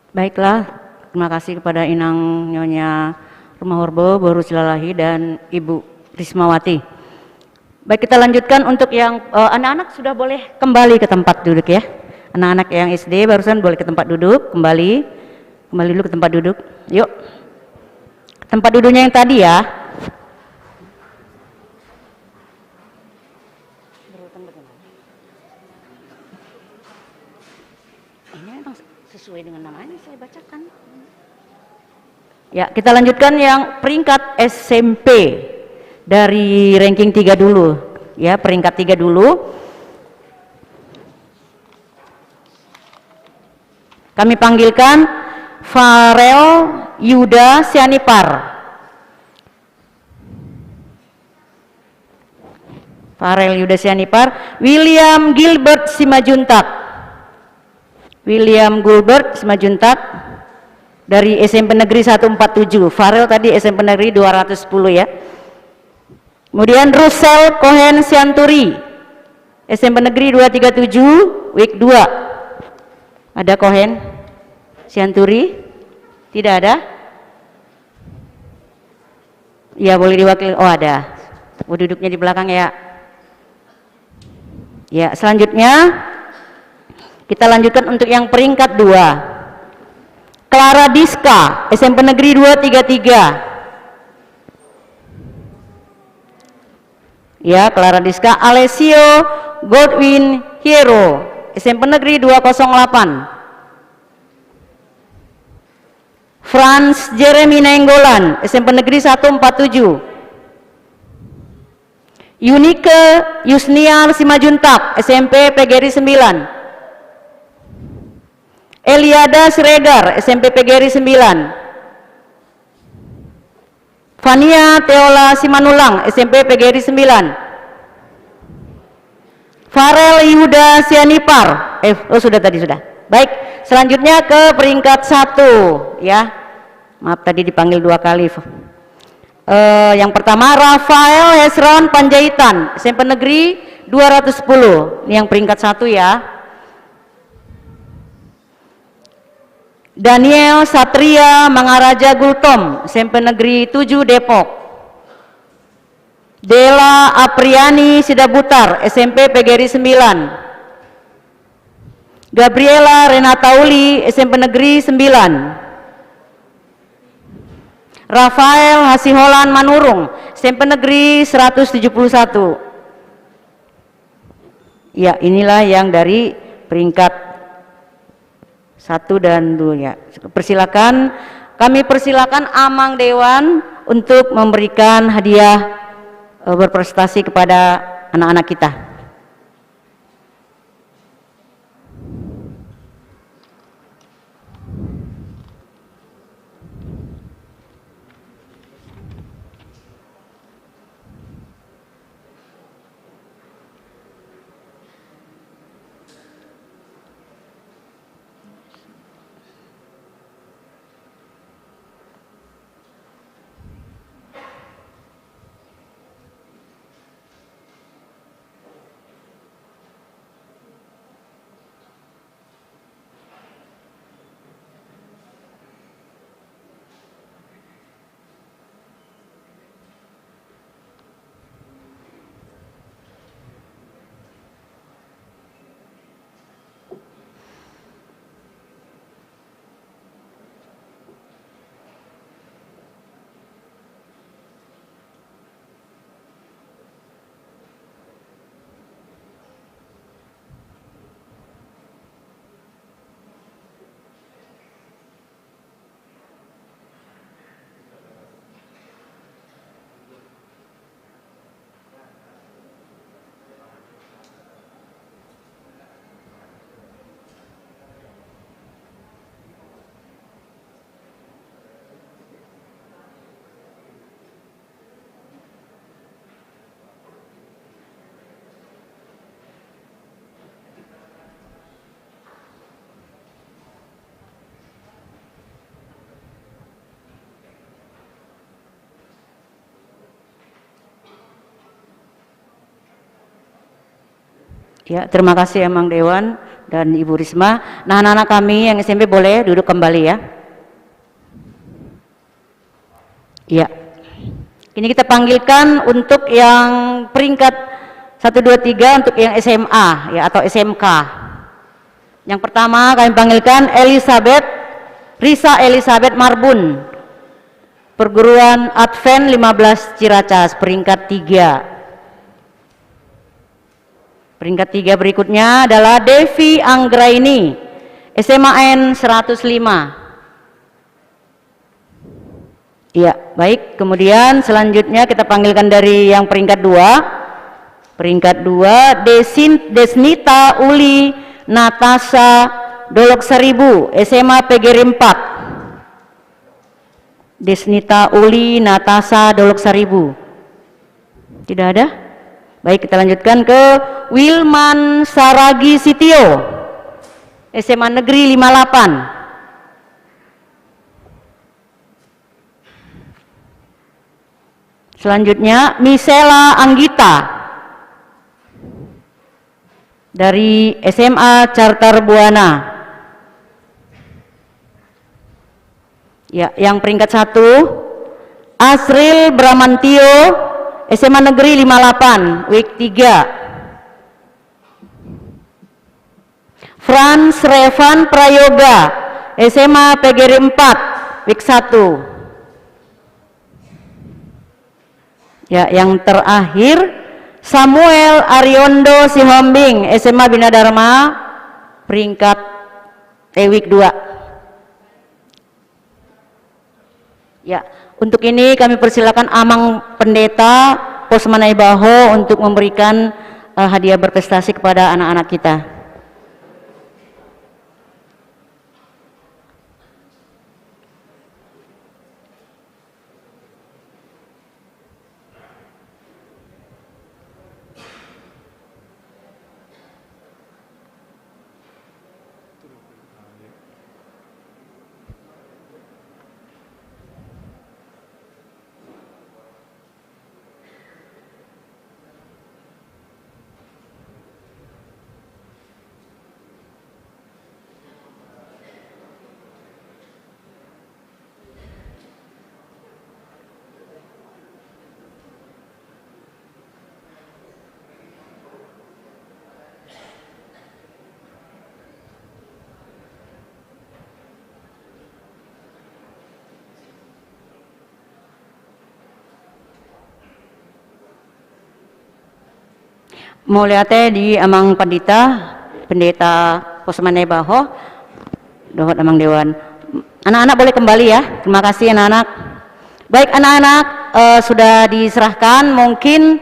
Baiklah, terima kasih kepada Inang Nyonya Rumahorbo, Boru Silalahi, dan Ibu Rismawati. Baik, kita lanjutkan untuk yang, eh, anak-anak sudah boleh kembali ke tempat duduk ya. Anak-anak yang S D barusan boleh ke tempat duduk, kembali. Kembali dulu ke tempat duduk. Yuk. Tempat duduknya yang tadi ya. Berurutan bagaimana? Ini memang sesuai dengan namanya saya bacakan. Ya, kita lanjutkan yang peringkat S M P dari ranking tiga dulu. Ya, peringkat tiga dulu. Kami panggilkan Farel Yuda Sianipar. Farel Yuda Sianipar, William Gilbert Simajuntak. William Gilbert Simajuntak dari S M P Negeri satu empat tujuh. Farel tadi S M P Negeri dua ratus sepuluh ya. Kemudian Russell Cohen Sianturi, S M P Negeri dua tiga tujuh, week dua. Ada Cohen Sianturi? Tidak ada? Ya, boleh diwakili. Oh, ada. Oh, duduknya di belakang ya. Ya, selanjutnya kita lanjutkan untuk yang peringkat dua. Clara Diska, S M P Negeri dua tiga tiga. Ya, Clara Diska, Alessio Godwin Hiero, S M P Negeri dua kosong delapan. Franz Jeremy Nainggolan, S M P Negeri satu empat tujuh. Yunike Yusniar Simajuntak, S M P P G R I sembilan. Eliada Siregar, S M P P G R I sembilan. Fania Teola Simanullang, S M P P G R I sembilan. Farel Yuda Sianipar. Eh, oh, sudah tadi, sudah. Baik, selanjutnya ke peringkat satu, ya. Maaf, tadi dipanggil dua kali. Eh, yang pertama, Rafael Hesron Panjaitan, S M P Negeri dua ratus sepuluh. Ini yang peringkat satu, ya. Daniel Satria Mangaraja Gultom, S M P Negeri tujuh Depok. Dela Apriani Sidabutar, S M P P G R I sembilan. Gabriela Renata Uli, S M P Negeri sembilan. Rafael Hasiholan Manurung, S M P Negeri seratus tujuh puluh satu. Ya, inilah yang dari peringkat satu dan dua. Persilakan, kami persilakan Amang Dewan untuk memberikan hadiah, eh, berprestasi kepada anak-anak kita. Ya, terima kasih Amang Dewan. dan Ibu Risma. Nah, anak-anak kami yang S M P boleh duduk kembali ya. Ya. Ini kita panggilkan untuk yang peringkat satu, dua, tiga, untuk yang S M A ya, atau S M K. Yang pertama kami panggilkan Elizabeth, Risa Elizabeth Marbun, Perguruan Advent lima belas Ciracas, peringkat tiga. Peringkat tiga berikutnya adalah Devi Anggraini, S M A N seratus lima. Iya, baik. Kemudian selanjutnya kita panggilkan dari yang peringkat dua. Peringkat dua, Desin-, Desnita Uli Natasha Dolok Seribu, S M A P G R empat. Desnita Uli Natasha Dolok Seribu. Tidak ada? Baik, kita lanjutkan ke Wilman Saragi Sitio, S M A Negeri lima delapan. Selanjutnya, Misela Anggita dari S M A Cartar Buana. Ya, yang peringkat satu, Asril Bramantio, S M A Negeri lima delapan, week tiga. Frans Revan Prayoga, S M A P G R empat, week satu. Ya, yang terakhir, Samuel Ariondo Sihombing, S M A Bina Dharma, peringkat, eh, week dua. Ya, untuk ini kami persilakan Amang Pendeta Pos Manaibaho untuk memberikan, eh, hadiah berprestasi kepada anak-anak kita. Mauliate di Amang Pandita, Pendeta Pos Manaibaho, dohot Amang Dewan. Anak-anak boleh kembali ya. Terima kasih anak-anak. Baik anak-anak, eh, sudah diserahkan. Mungkin,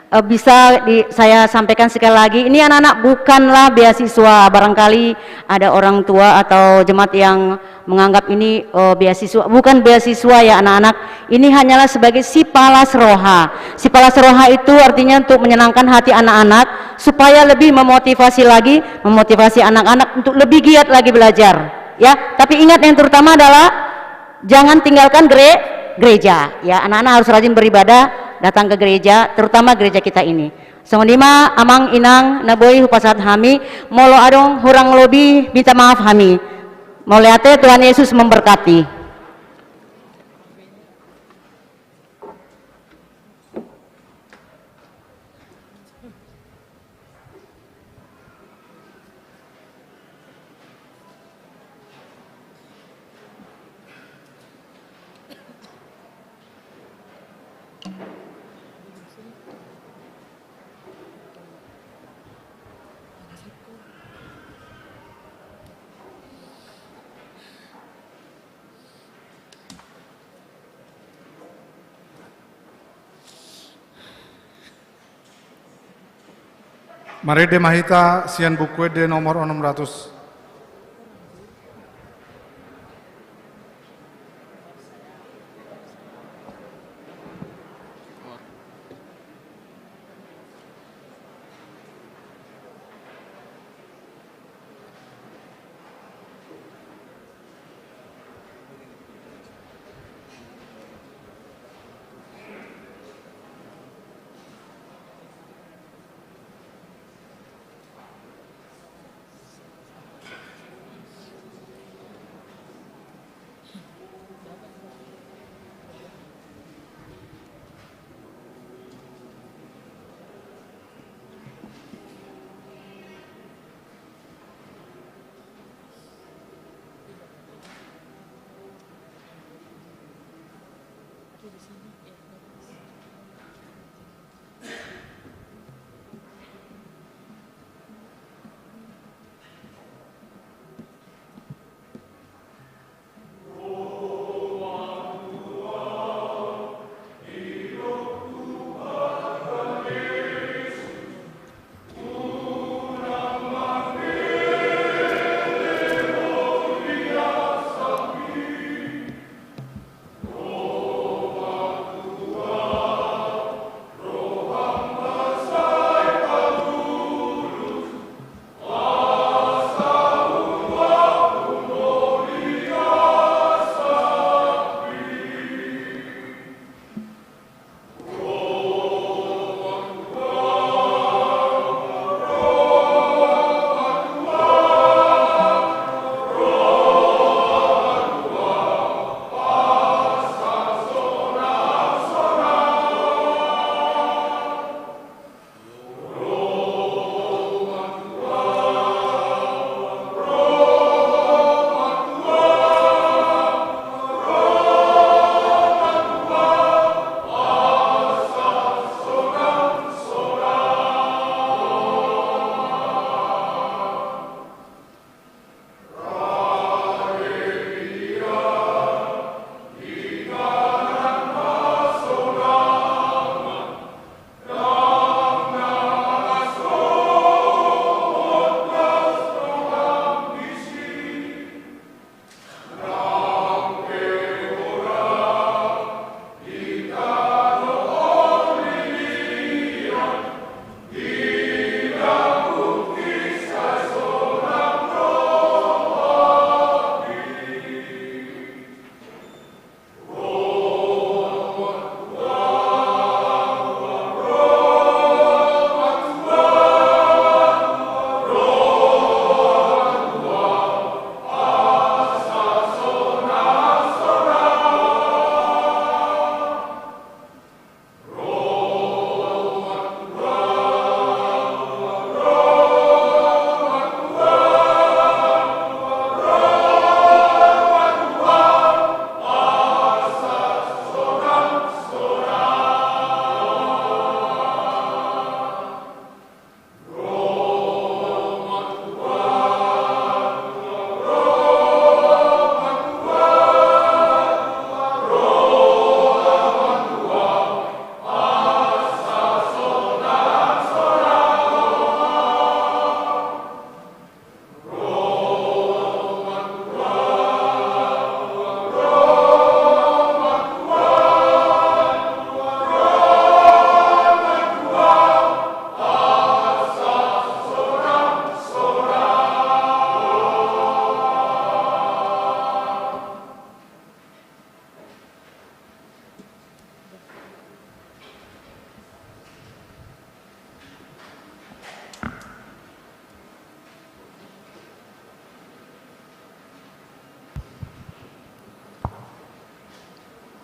eh, bisa di-, saya sampaikan sekali lagi. Ini anak-anak bukanlah beasiswa. Barangkali ada orang tua atau jemaat yang menganggap ini, eh, beasiswa. Bukan beasiswa ya anak-anak, ini hanyalah sebagai sipalas roha. Sipalas roha itu artinya untuk menyenangkan hati anak-anak, supaya lebih memotivasi lagi, memotivasi anak-anak untuk lebih giat lagi belajar. Ya, tapi ingat yang terutama adalah jangan tinggalkan gere-, gereja. Ya, anak-anak harus rajin beribadah, datang ke gereja, terutama gereja kita ini. Songon i ma, Amang Inang na boi hupasahat hami, molo adong hurang lobi, minta maaf hami. Mauliate, Tuhan Yesus memberkati. Marende ma hita sian Buku Ende nomor onom ratus.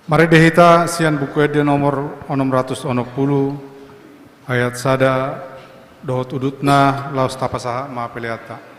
Marende hita sian Buku Ende nomor onom ratus onom pulu, ayat sada dohot udutna, laos tapasahat ma peleanta.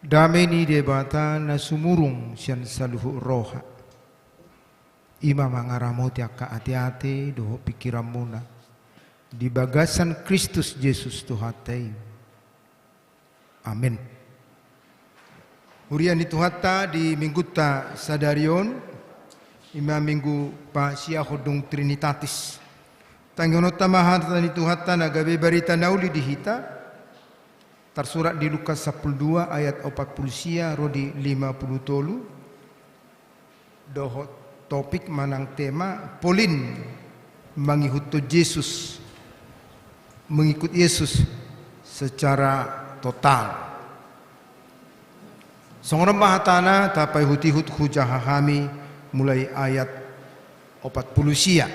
Dame ni Debata na sumurung sian saluhut roha, i ma mangaramoti angka ateate dohot pingkiranmuna di bagasan Kristus Jesus Tuhanta i. Amen. Huria ni Tuhanta di Minggunta sadari on, i ma Minggu pasiahon dung Trinitatis. Tangihononta ma hata ni Tuhanta na gabe barita na uli di hita, tarsurat di Lukas sampulu dua ayat opat pulu sia ro di lima pulu tolu. Dohot topik manang tema, Polin mangihuthon Jesus, mengikut Yesus secara total. Songon on ma hatana, tapaihut-ihut hujaha hami mulai ayat opat pulu sia.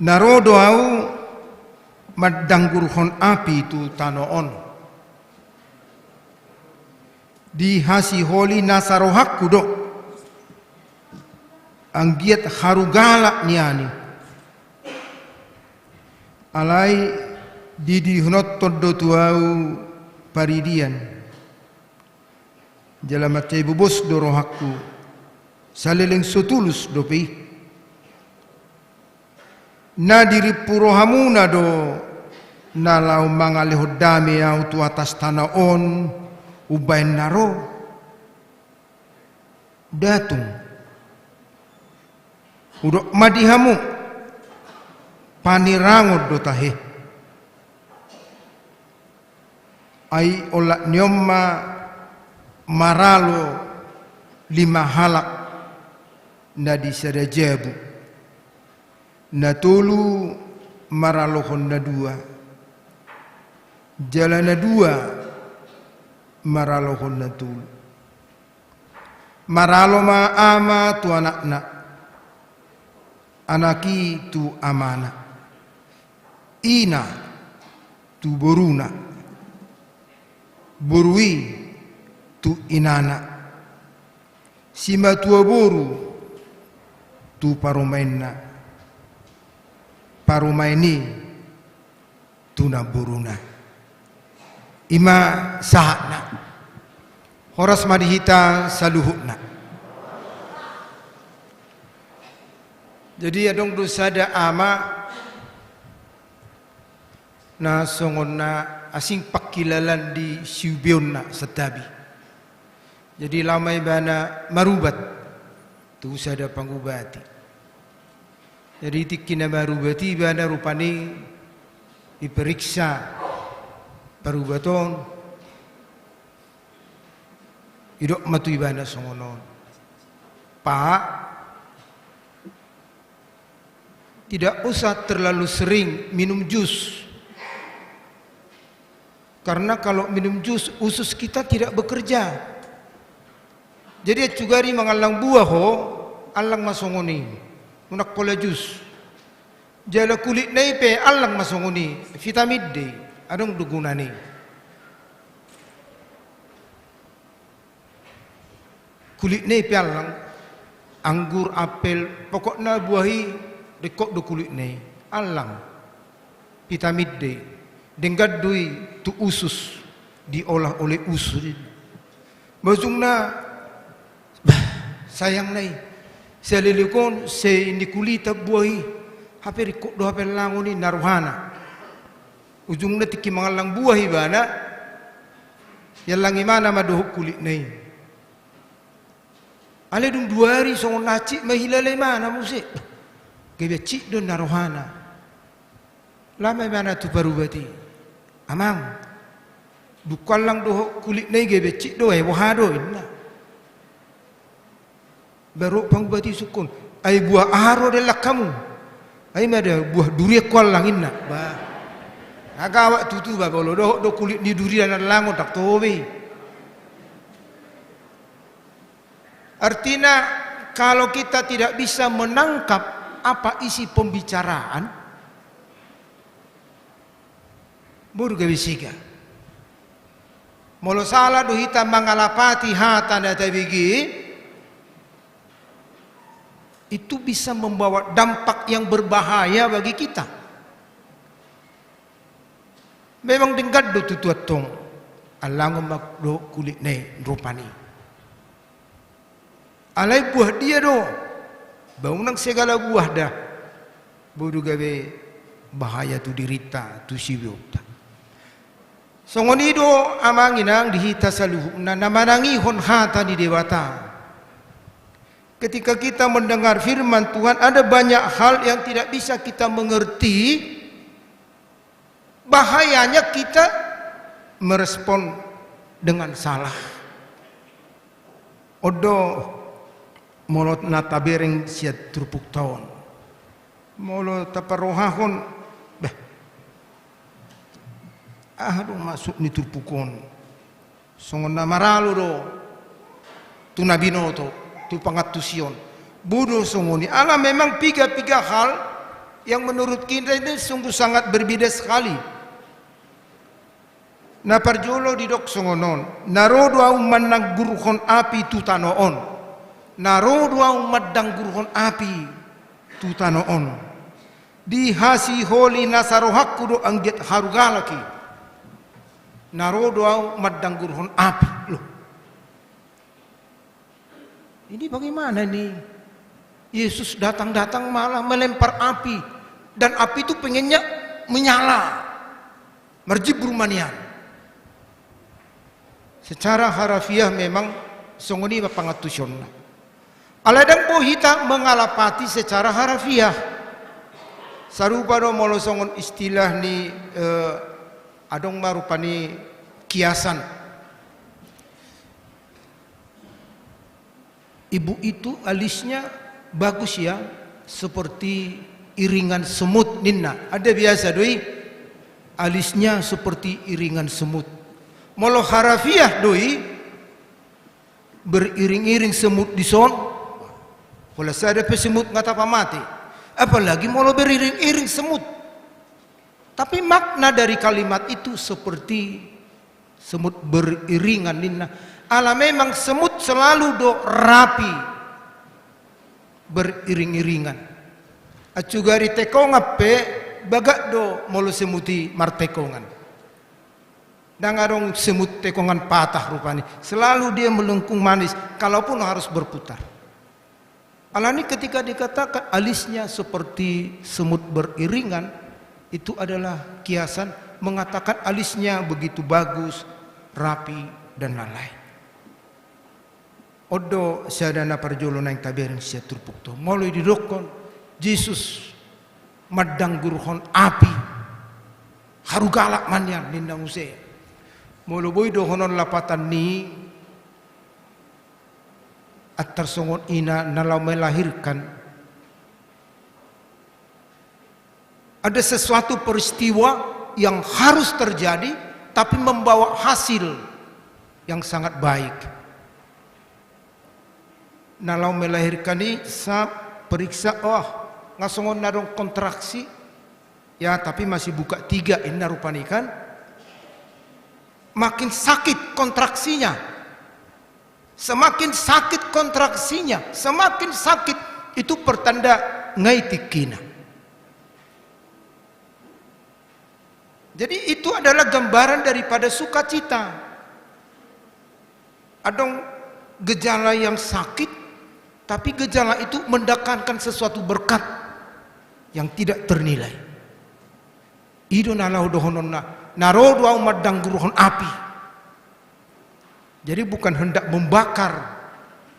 Na ro do Ahu mandanggurhon api tu tano on. Dihasiholi nasa rohangku do, anggiat haru galak nian i. Alai didihononhon do tu Ahu paridian. Jala mansai bobos do rohangku, saleleng so tulus dope i. Na dirimpu rohamuna do na laho mangalehon dame Ahu tu atas tano on umbahen na ro? Nda tung. Hudok ma di hamu, panirangon do tahe. Ai olat ni on ma maralo lima halak na di sada jabu, na tolu maralohon na dua, jala na dua maralohon na tolu. Maralo ma ama tu anakna, anak i tu amana, ina tu boruna, boru i tu inana, simatua boru tu parumaenna, parumaen i tu namboruna. I ma sahatna. Horas ma di hita saluhutna. Jadi adong do sada ama na songon na asing pangkilalaan di siubeonna santabi. Jadi laho ma ibana marubat tu sada pangubati. Jadi tingki na marubat i ibana rupani diperiksa parubat on, didok ma tu ibana songon on, "Pak, tidak usah terlalu sering minum jus. Karena kalau minum jus, usus kita tidak bekerja. Jadi, ancugari mangallang buah ho, allang ma songon i. Unang pola jus. Jala kulitna i pe allang ma songon i, vitamin D. Adong do gunana i." Kulitna i pe allang, anggur, apel, pokokna buah i ringkot do kulitna i, allang. Vitamin D, denggan do i tu usus, diolah oleh usus i. Ba ujungna, bah, sayang na i, saleleng on sai nikulitan buah i, hape ringkot do hape allangon i, ninna rohana. Ujungna tingki mangallang buah ibana, iallang imana ma dohot kulitna i. Alai dung dua ari songon na hansit ma ihilala imana muse. Gabe hansit do ninna rohana. Laho ma imana tu parubat i. "Amang, dung huallang dohot kulitna i gabe hansit do, ai boha do?" ninna. Ba ro pangubati sungkun, "Ai buah aha ro diallang hamu?" "Ai ma da buah durian huallang," ninna. Ba, na gawat tutu ba, molo dohot do kulit ni durian allangon, ndang toho be. Artinya, kalau kita tidak bisa menangkap apa isi pembicaraan, boru gabe sega. Molo sala do hita mangalapati hata na tabege, itu bisa membawa dampak yang berbahaya bagi kita. Memang denggan do tutu antong, allangon ma do kulitna i rupani. Alai buah dia do? Ba unang segala buah da. Boi do gabe bahaya tu dirinta, tu sibeonta. Songon i do amang inang di hita saluhutna na manangihon hata ni Debata. Ketika kita mendengar firman Tuhan, ada banyak hal yang tidak bisa kita mengerti. Bahayanya kita merespon dengan salah. On do molo na tabereng sian turpukta on. Molo taparrohahon, bah, aha do maksud ni turpuk on? Songon na maralo do tu na binoto, tu pangantusion. Boi do songon i, ala memang piga-piga hal yang menurut kita ini sungguh sangat berbeda sekali. Na parjolo didok songon on: Na ro do Ahu mandanggurhon api tu tano on. Na ro do Ahu mandanggurhon api tu tano on. Di hasiholi nasa rohangku do anggiat harugalak i. Na ro do Ahu mandanggurhon api. Loh. Ini bagaimana ini? Yesus datang-datang malah melempar api. Dan api itu pengennya menyala. Marjimbur ma nian. Secara harafiah memang songon i ma pangantusionna. Alai ndang boi hita mengalapati secara harafiah. Sarupa do molo songon istilah ni, eh, adong ma rupani kiasan. Ibu itu alisnya bagus ya, seperti iringan semut ninna. Ada biasa do i, alisnya seperti iringan semut. Molo harafiah do i, beriring-iring semut dison, pola sada pe semut nga tapamate. Apalagi molo beriring-iring semut. Tapi makna dari kalimat itu seperti semut beriringan ninna. Ala memang semut selalu do rapi beriring-iringan. Acu gari tekongan pe bagak do molo semut i martekongan. Ndang adong semut tekongan patah rupani. Selalu dia melengkung manis, kalaupun harus berputar. Alani ketika dikatakan alisnya seperti semut beriringan, itu adalah kiasan mengatakan alisnya begitu bagus, rapi, dan lain-lain. On do sada na parjolo naeng tabereng sian turpukta on. Molo didokkon Jesus mandanggurhon api, harugalak ma nian ninna muse. Molo boi dohonon lapatan ni antar songon ina na laho melahirkan. Ada sesuatu peristiwa yang harus terjadi, tapi membawa hasil yang sangat baik. Na laho melahirkan i sa periksa, oh, nga songon na adong kontraksi, ya, tapi masih buka tiga, inna rupani kan. Makin sakit kontraksinya. Semakin sakit kontraksinya, semakin sakit, itu pertanda nga i tingkina. Jadi itu adalah gambaran daripada sukacita. Adong gejala yang sakit, tapi gejala itu mendatangkan sesuatu berkat yang tidak ternilai. I do na laho dohononna, na ro do Ahu mandanggurhon api. Jadi bukan hendak membakar,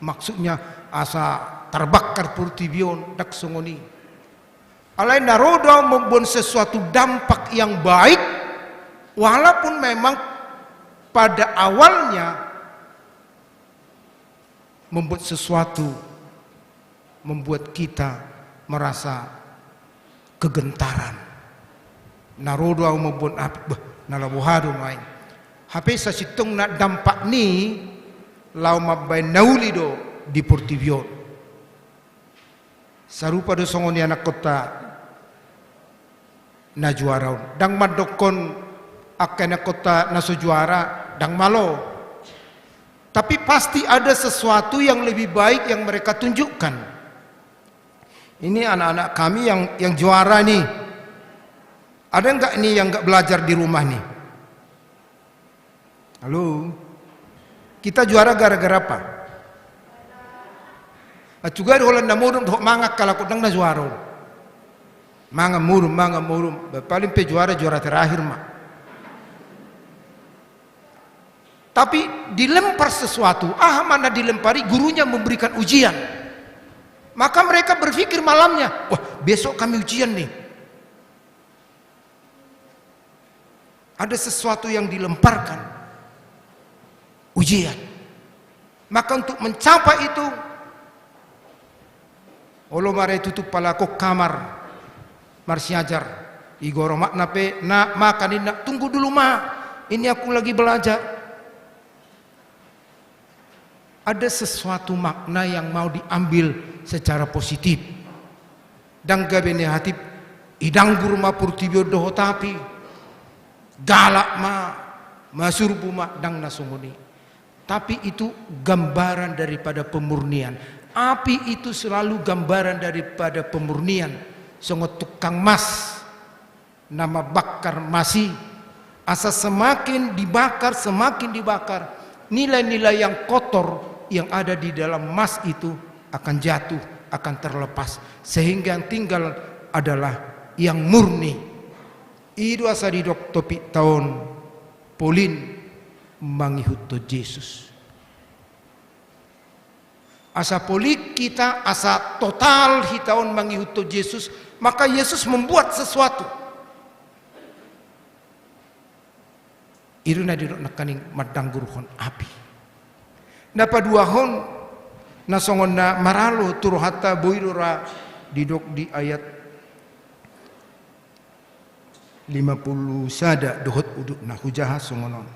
maksudnya asa tarbakar portibi on, ndang songon i. Alai na ro do Ahu membuat sesuatu dampak yang baik, walaupun memang pada awalnya membuat sesuatu membuat kita merasa kegentaran. Na ro do Ahu mamboan api, bah, na laho boha do nuaeng. Hape sasintongna dampak ni laho mambaen na uli do di portibi on. Sarupa do songon i anakkonta na juara on. Ndang mandokkon angka anakkonta na so juara, ndang malo. Tapi pasti ada sesuatu yang lebih baik yang mereka tunjukkan. Ini anak-anak kami yang, yang juara nih. Ada nggak nih yang nggak belajar di rumah nih? Halo? Kita juara gara-gara apa? Acuga di holan na modom dohot mangan kalak on, ndang na juara on. Mangan modom, mangan modom. Paling pe juara, juara terakhir ma. Tapi dilempar sesuatu, aha ma na dilempari, gurunya memberikan ujian. Maka mereka berpikir malamnya, "Wah, besok kami ujian nih." Ada sesuatu yang dilemparkan, ujian. Maka untuk mencapai itu, olo ma ra tutup halak on kamar marsiajar. Igor omakna pe, "Nak, makan, Inna." "Tunggu dulu, Mak. Ini aku lagi belajar." Ada sesuatu makna yang mau diambil secara positif. Ndang gabe negatif, idanggur ma portibi on dohot api, galak ma, masurbu ma, ndang na songon i. Tapi itu gambaran daripada pemurnian. Api itu selalu gambaran daripada pemurnian. Songon tukang mas na mambakar mas i, asa semakin dibakar, semakin dibakar, nilai-nilai yang kotor yang ada di dalam mas itu akan jatuh, akan terlepas, sehingga yang tinggal adalah yang murni. I do asa didok topikta on, polin mangihuthon Jesus. Asa polin hita, asa total hita on mangihuthon Jesus, maka Yesus membuat sesuatu. I do na didok nangkaning mandanggurhon api. Na paduahon, na songon na maralo tu rohanta, boi do ra didok di ayat lima pulu sada dohot udutna, hujaha songon on.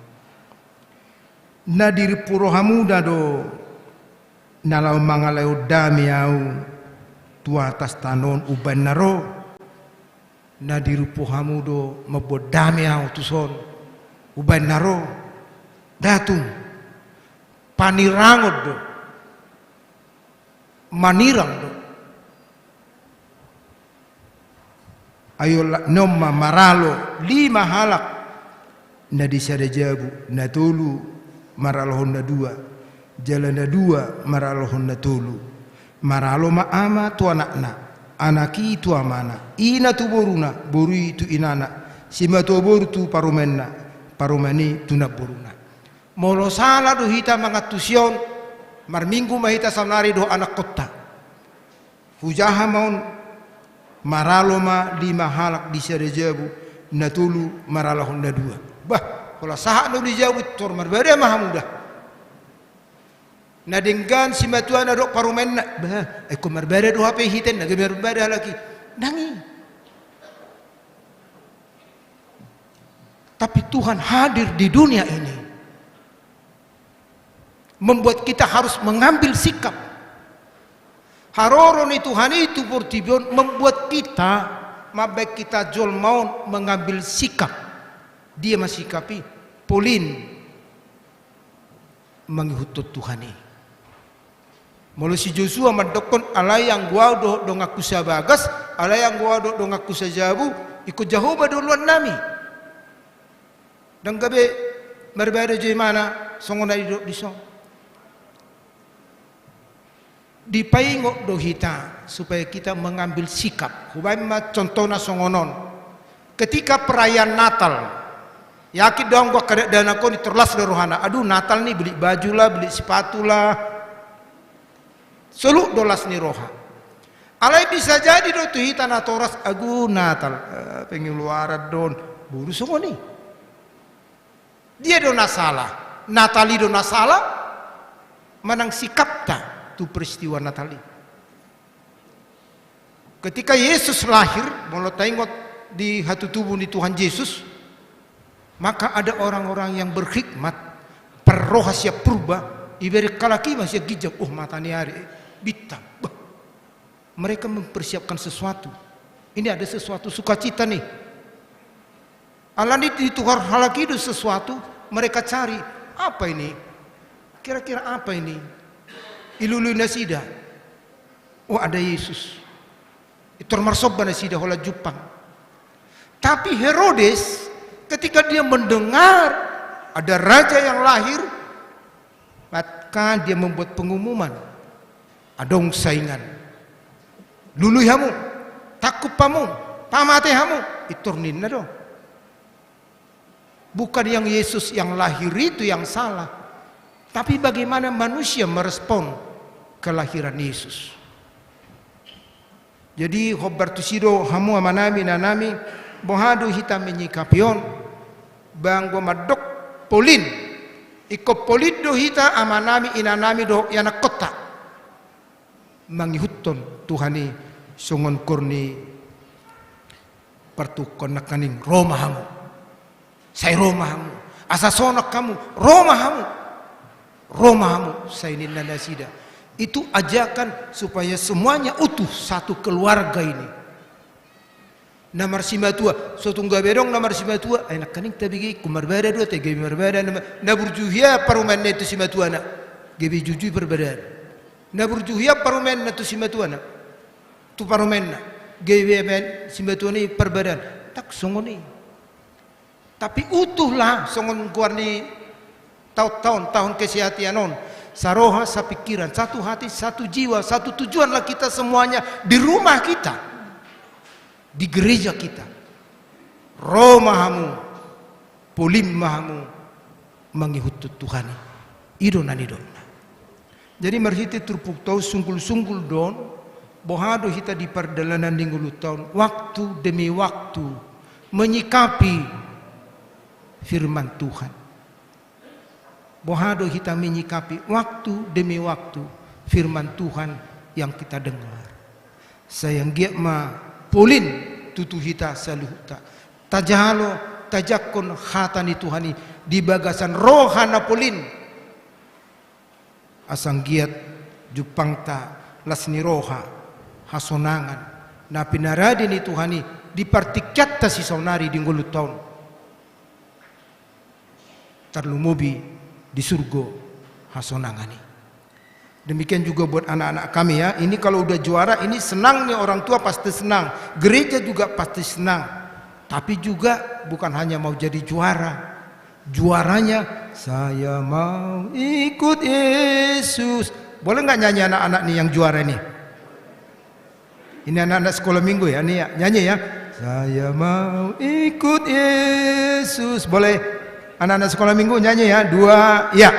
Na dirimpu rohamuna do na laho mangalehon dame ahu tu atas tano on umbahen na ro. Na dirimpu hamu do mamboan dame ahu tuson umbahen na ro. Ndang tung, panirangon do. Manirang do. Ai on, na on ma maralo lima halak na di sada jabu, na tolu maralohon na dua, jala na dua maralohon na tolu. Maralo ma ama tu anakna, anak i tu amana, ina tu boruna, boru i tu inana, simatua boru tu parumaenna, parumaen i tu namboruna. Molo sala do hita mangantusi on, marminggu ma hita saonari dohot anakkonta. Hujaha ma on, maralo ma lima halak di sada jabu, na tolu maralohon na dua. Bah, holan sahat na on di jabu, tor marbada ma hamu da. Na denggan simatuana dohot parumaenna, bah, ingkon marbada do hape hita, na gabe marbada halak i. Ndang i. Tapi Tuhan hadir di dunia ini membuat kita harus mengambil sikap. Haroro ni Tuhan i tu portibi on membuat kita, mambaen hita jolma on mengambil sikap. Dia ma sikap i, polin mangihuthon Tuhan i. Molo si Josua mandokkon, alai anggo ahu dohot donganku sabagas, alai anggo ahu dohot donganku sajabu, ingkon Jahowa do oloannami. Ndang gabe marbada jo imana, songon na didok dison. Dipaingot do hita supaya kita mengambil sikap. Hubaen ma contohna songon on. Ketika perayaan Natal, yakin do anggo angka dakdanak on i tor las do rohana. Aduh, Natal ni, beli baju lah, beli sepatu lah. Saluhut do las ni roha. Alai bisa jadi do tu hita natoras, agu Natal, eh, pengeluaran do on. Boru songon i. Dia do na sala? Natal i do na sala? Manang sikapta tu peristiwa Natal i? Ketika Yesus lahir, molo taingot di hatutubu ni Tuhan Yesus, maka ada orang-orang yang berhikmat, parroha sian Purba, ibebere halak i ma sian ginjang, oh, mataniari, eh, bintang. Bah, mereka mempersiapkan sesuatu. Ini ada sesuatu sukacita nih. Alani i ditukar halak i do sesuatu, mereka cari, apa ini? Kira-kira apa ini? Ilului nasida. Oh, ada Yesus. Tor marsomba nasida holan jumpang. Tapi Herodes, ketika dia mendengar Ada raja yang lahir, maka dia membuat pengumuman. Adong saingan. Lului hamu, tangkup hamu, pamate hamu. Pintor ninna do. Bukan yang Yesus yang lahir itu yang salah, tapi bagaimana manusia merespon kelahiran Yesus. Jadi, hombar tusi do hamu amanami, inanami, boha do hita menyikapi on, ba anggo mandok polin, ingkon polin do hita amanami, inanami dohot ianakkonta mangihuthon Tuhan i songon goar ni partukkon nangkaning, ro ma hamu. Sai ro ma hamu. Asa sonang hamu, ro ma hamu. Ro ma hamu, sai ninna nasida. Itu ajakan supaya semuanya utuh satu keluarga ini. Na marsimatua, so tung gabe adong na marsimatua, ai nangkaning tabege ingkon marbada do ate, gabe marbada, na, na burju hian parumaenna tu simatuana, gabe jujui parbadaan. Na burju hian parumaenna tu simatuana, tu parumaenna, gabe baen simatuana i parbadaan. Ndang songon i. Tapi utuhlah songon goar ni taon-taon, tahun kesehatan on. Saroha, sapingkiran, satu hati, satu jiwa, satu tujuanlah kita semuanya di rumah kita, di gereja kita. Ro ma hamu, polin ma hamu, mangihuthon Tuhan i. I do na nidokna. Jadi marhite turpukta on, sunggul-sunggul do on, boha do hita di pardalanan ni ngolunta on, waktu demi waktu, menyikapi firman Tuhan. Boha do hita menyikapi waktu demi waktu firman Tuhan yang kita dengar. Sai anggiat ma polin tutu hita saluhutna. Tajalo, tajangkon hata ni Tuhan i di bagasan roha na polin. Asa anggiat jumpangta las ni roha, hasonangan na pinarade ni Tuhan i di partingkianta sisaonari di ngolunta on. Tarlumobi di surgo hasonangan i. Demikian juga buat anak-anak kami ya. Ini kalau udah juara, ini senangnya orang tua pasti senang. Gereja juga pasti senang. Tapi juga bukan hanya mau jadi juara. Juaranya, saya mau ikut Yesus. Boleh nggak nyanyi anak-anak nih yang juara ini? Ini anak-anak sekolah minggu ya, nih ya, nyanyi ya. Saya mau ikut Yesus. Boleh anak-anak sekolah minggu nyanyi ya, dua, ya.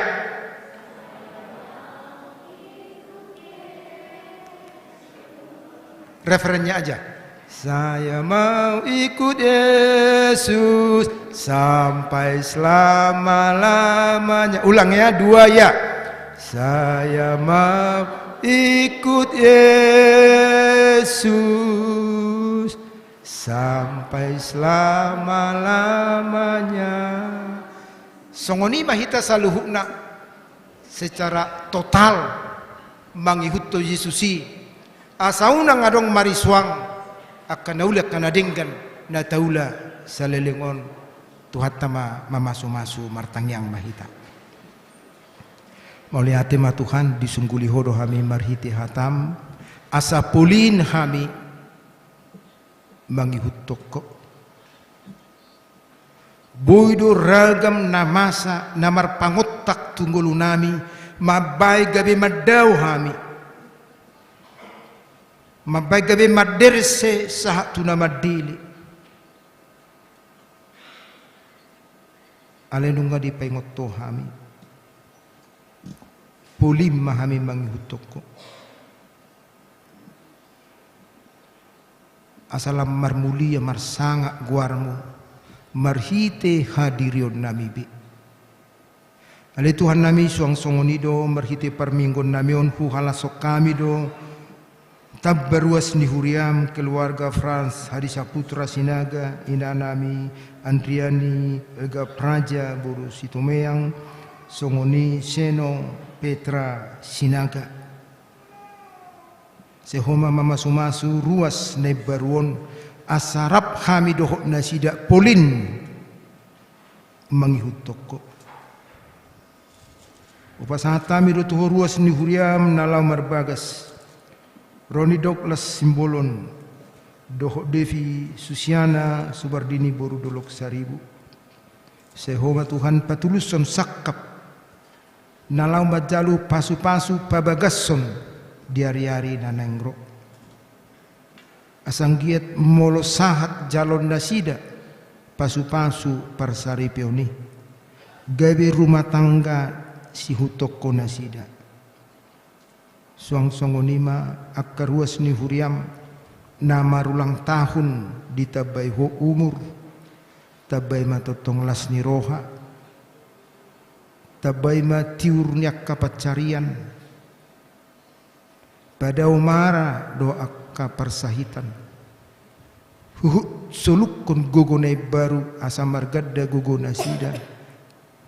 Refrennya aja. Saya mau ikut Yesus sampai selama-lamanya. Ulang ya, dua ya. Saya mau ikut Yesus sampai selama-lamanya. Songon i ma hita saluhutna secara total mangihuthon Jesus i. Asa unang adong marisuang angka na uli angka na denggan na taula saleleng on. Tuhanta ma mamasu-masu, martangiang ma hita. Mauliate ma Tuhan, disungguli Ho do hami marhite hataM, asa polin hami mangihuthon Ho. Boi do ragam na masa na marpangontak tu ngolunami, mambaen gabe mandao hami, mambaen gabe manderse sahat tu na mandele. Alai nunga dipaingot Ho hami, polin ma hami mangihuthon Ho. Asa lam marmulia marsangap goarMu marhite hadirionnami be. Ale Tuhannami, suang songon i do marhite parmingguonnami on huhalashon hami do tamba ruas ni huriaM, keluarga Frans Hadi Saputra Sinaga, inanami Andriani Ega Praja boru Sitomeang, songon i Seno Petra Sinaga. Sai Ho ma mamasu-masu ruas na imbaru on, asa rap hami dohot nasida polin mangihuthon Ho. Hupasahat hami do tu Ho ruas ni huriaM na laho marbagas, Roni Douglas Simbolon dohot Devi Susiana Subardini boru Dolok Saribu. Sai Ho ma Tuhan patulushon sangkap na laho manjalo pasupasu pabagashon di ariari na naeng ro. Asa anggiat molo sahat jaloon nasida pasupasu parsaripeon i, gabe rumah tangga sihuthon Ho nasida. Suang songon i ma angka ruas ni huriaM na marulang tahun, ditambai Ho umur, tambai ma tongtong las ni roha, tambai ma tiur ni angka pansarian, padao ma ra do angka parsahitan, huhut solukhon gogo na imbaru asa marganda gogo nasida,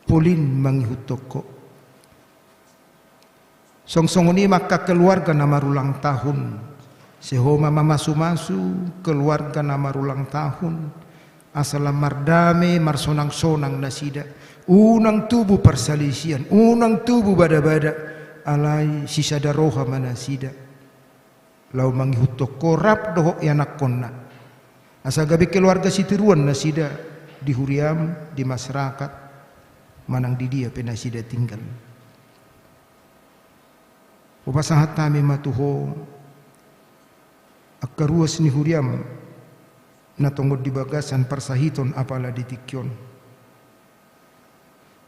polin mangihuthon Ho. Suang songon i ma angka keluarga na marulang tahun. Sai Ho ma mamasumasu keluarga na marulang tahun, asa lam mardame marsonangsonang nasida. Unang tubu parsalisian, unang tubu badabada, alai sisada roha ma nasida laho mangihuthon Ho rap dohot ianakhonna. Asa gabe keluarga sitiruon nasida di huriaM, di masyarakat, manang di dia pe nasida tinggal. Hupasahat hami ma tu Ho angka ruas ni huriaM na tongon di bagasan parsahiton apala di tingki on.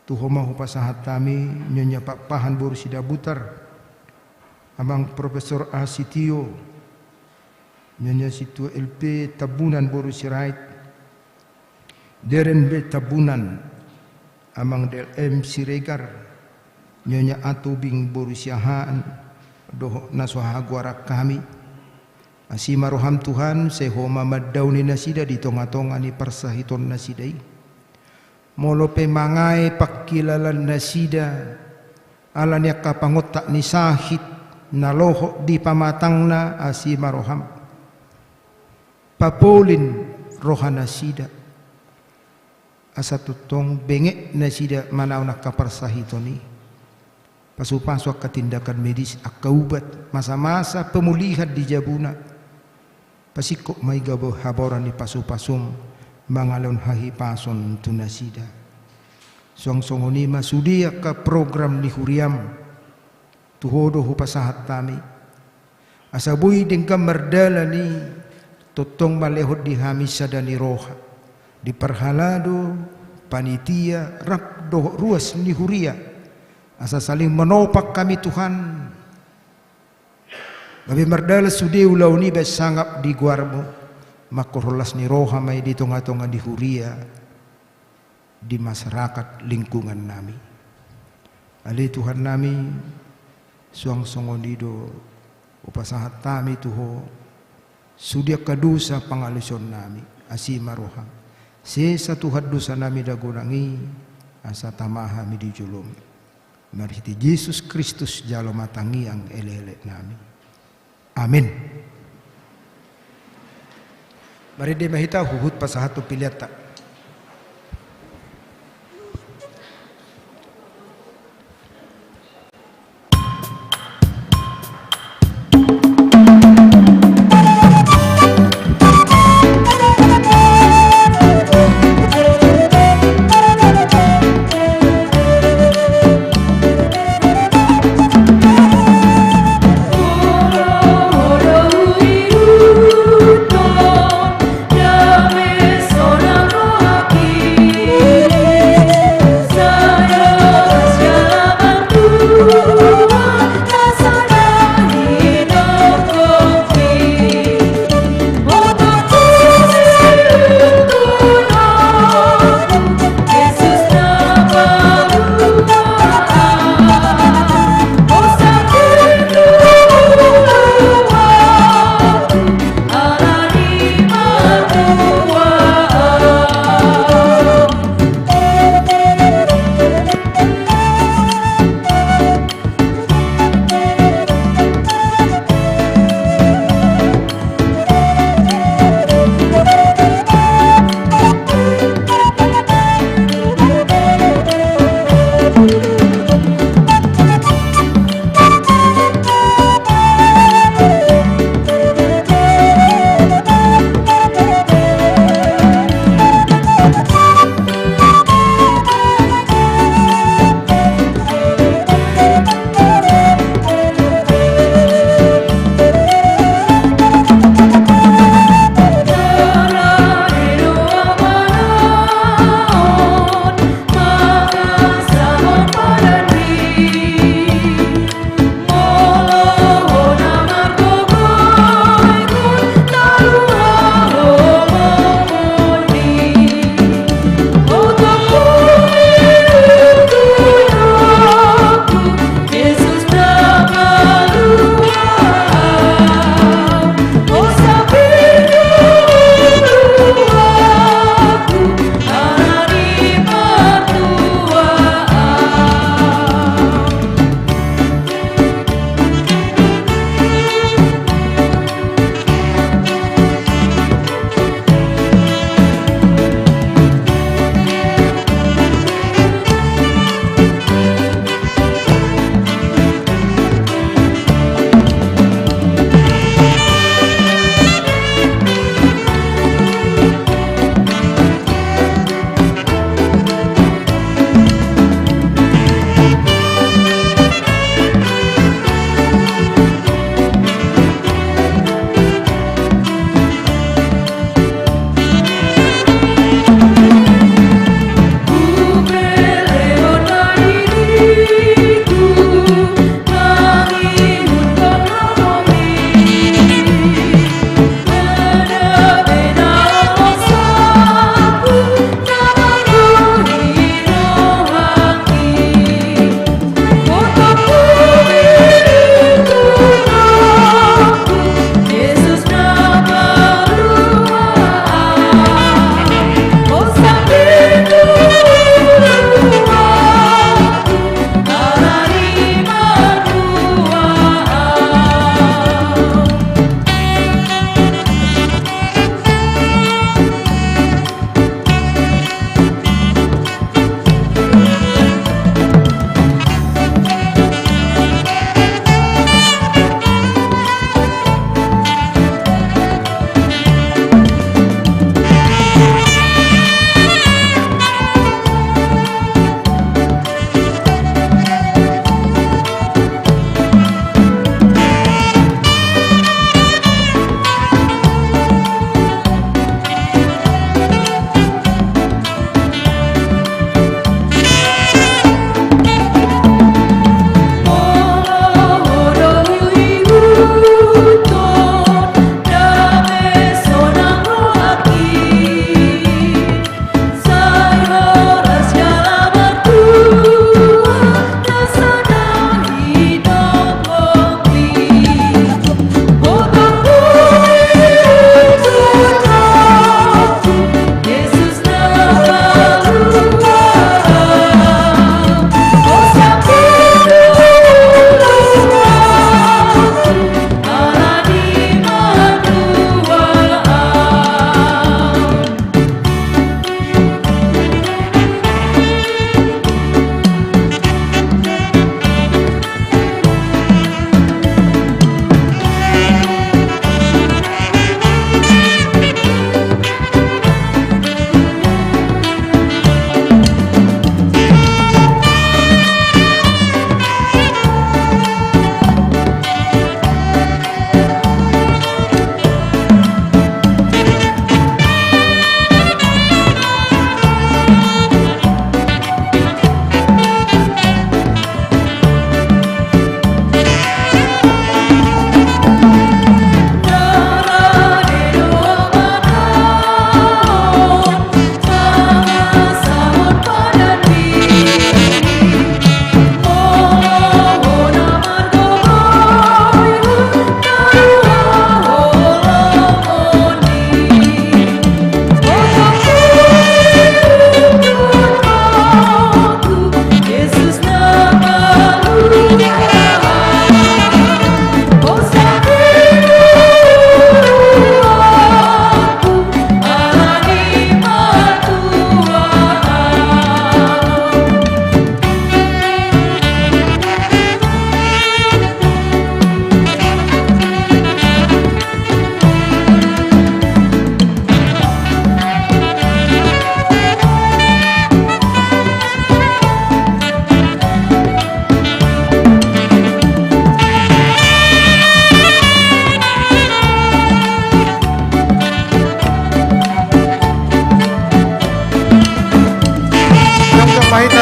Tu Ho ma hupasahat hami Nyonya Pakpahan boru Sidabutar, Amang Profesor A Sitio, Nyonya Sintua L P Tambunan boru Sirait, Deren B Tambunan, Amang D L M Siregar, Nyonya Atubing boru Siahaan, dohot na so hagoaran hami. Asi ma rohaM Tuhan, sai Ho ma mandaoni nasida di tongatonga ni parsahiton nasida i. Molo pe mangae pangkilalaan nasida ala ni angka pangontak ni sahit na lohot di pamatangna, asi ma rohaM. Papolin roha nasida, asa tongtong benget nasida manaon angka parsahiton i. Pasupasu angka tindakan medis, angka ubat, masamasa pemulihan di jabuna. Pasingkop ma i gabe habaoran ni pasupasuM mangalehon hahipason tu nasida. Suang songon i ma sude angka program ni huriaM, tu Ho do hupasahat hami. Asa boi denggan mardalan i, tongtong ma lehon di hami sada ni roha, di parhalado, panitia, rap dohot ruas ni huria. Asa saling manopak hami Tuhan, gabe mardalan sude ulaon i bahen sangap di goarMu. Manghorhon las ni roha ma i di tongatonga ni huria, di masyarakat lingkungan nami. Ale Tuhan nami, suang songon i do hupasahat hami tu Ho sude angka dosa pangalusion nami, asi ma rohaM. Sesa Tuhan dosa nami dagonang i, asa tama hami di joloM. Marhite Jesus Kristus jalo ma tangiang elekelek nami. Amin. Marende ma hita huhut pasahathon pelean ta.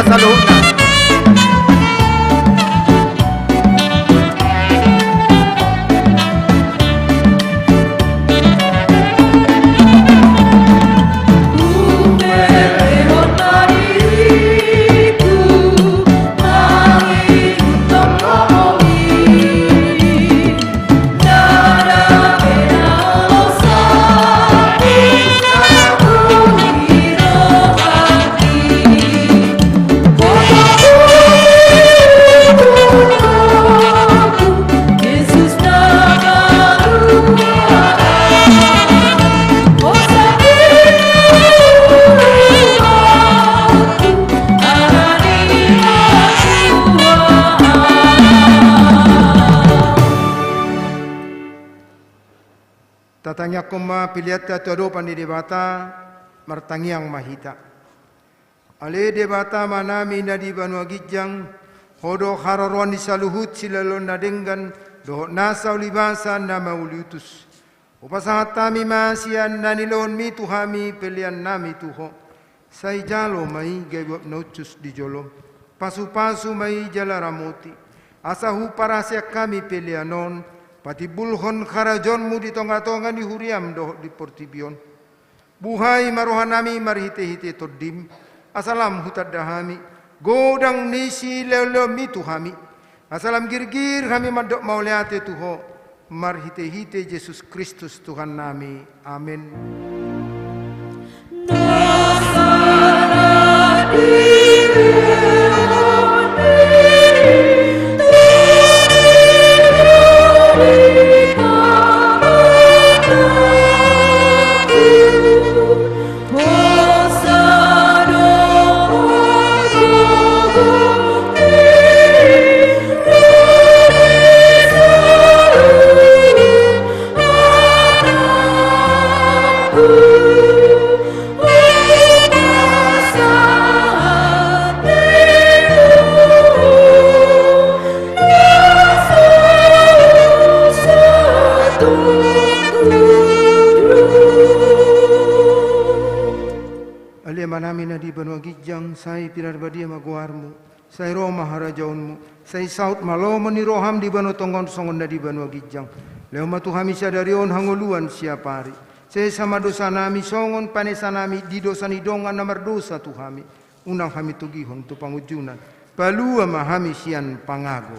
saluhutna. Tatangiangkon ma peleanta tu adopan ni Debata, martangiang ma hita. Ale Debata Amanami na di banua ginjang, Ho do haroroan ni saluhut silehon na denggan, dohot nasa ulibasa na mauliutus. Hupasahat hami ma sian na nilehonMi tu hami peleannami tu Ho. Sai jalo ma i gabe uap na hushus di jolom. Pasupasu ma i jala ramoti. Asa huparhaseang hami pelean on, patimbulhon harajaonMu di tongatonga ni huriaM dohot di portibi on. Buhai ma rohanami marhitehite TondiM, asa lam hutanda hami godang ni silehonlehonMi tu hami, asa lam girgir hami mandok mauliate tu Ho, marhitehite Jesus Kristus Tuhannami. Amen. Ale Amanami na di banua ginjang, sai pinarbadia ma goarMu, sai ro ma harajaonMu, sai saut ma lomo ni rohaM di banua tonga on songon na di banua ginjang. Lehon ma tu hami sadari on hangoluan siapari. Sesa ma dosanami songon panesanami di dosa ni dongan na mardosa tu hami. Unang hami togihon tu pangunjunan. Palua ma hami sian pangago.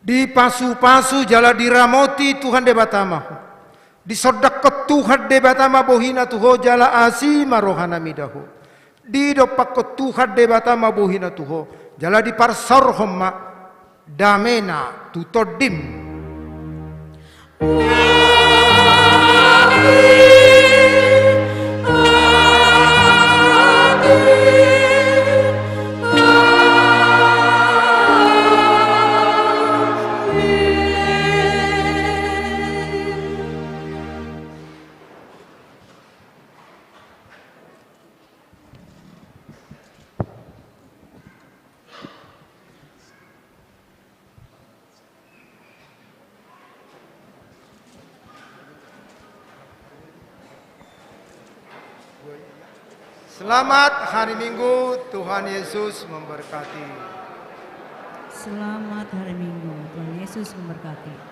Dipasupasu jala diramoti Tuhan Debata ma ho. Disondangkon Tuhan Debata ma bohiNa tu ho jala asi ma rohaNa mida ho. Didompakkon Tuhan Debata ma bohiNa tu ho jala diparsaorhon ma dameNa tu tondim. Selamat hari Minggu, Tuhan Yesus memberkati. Selamat hari Minggu, Tuhan Yesus memberkati.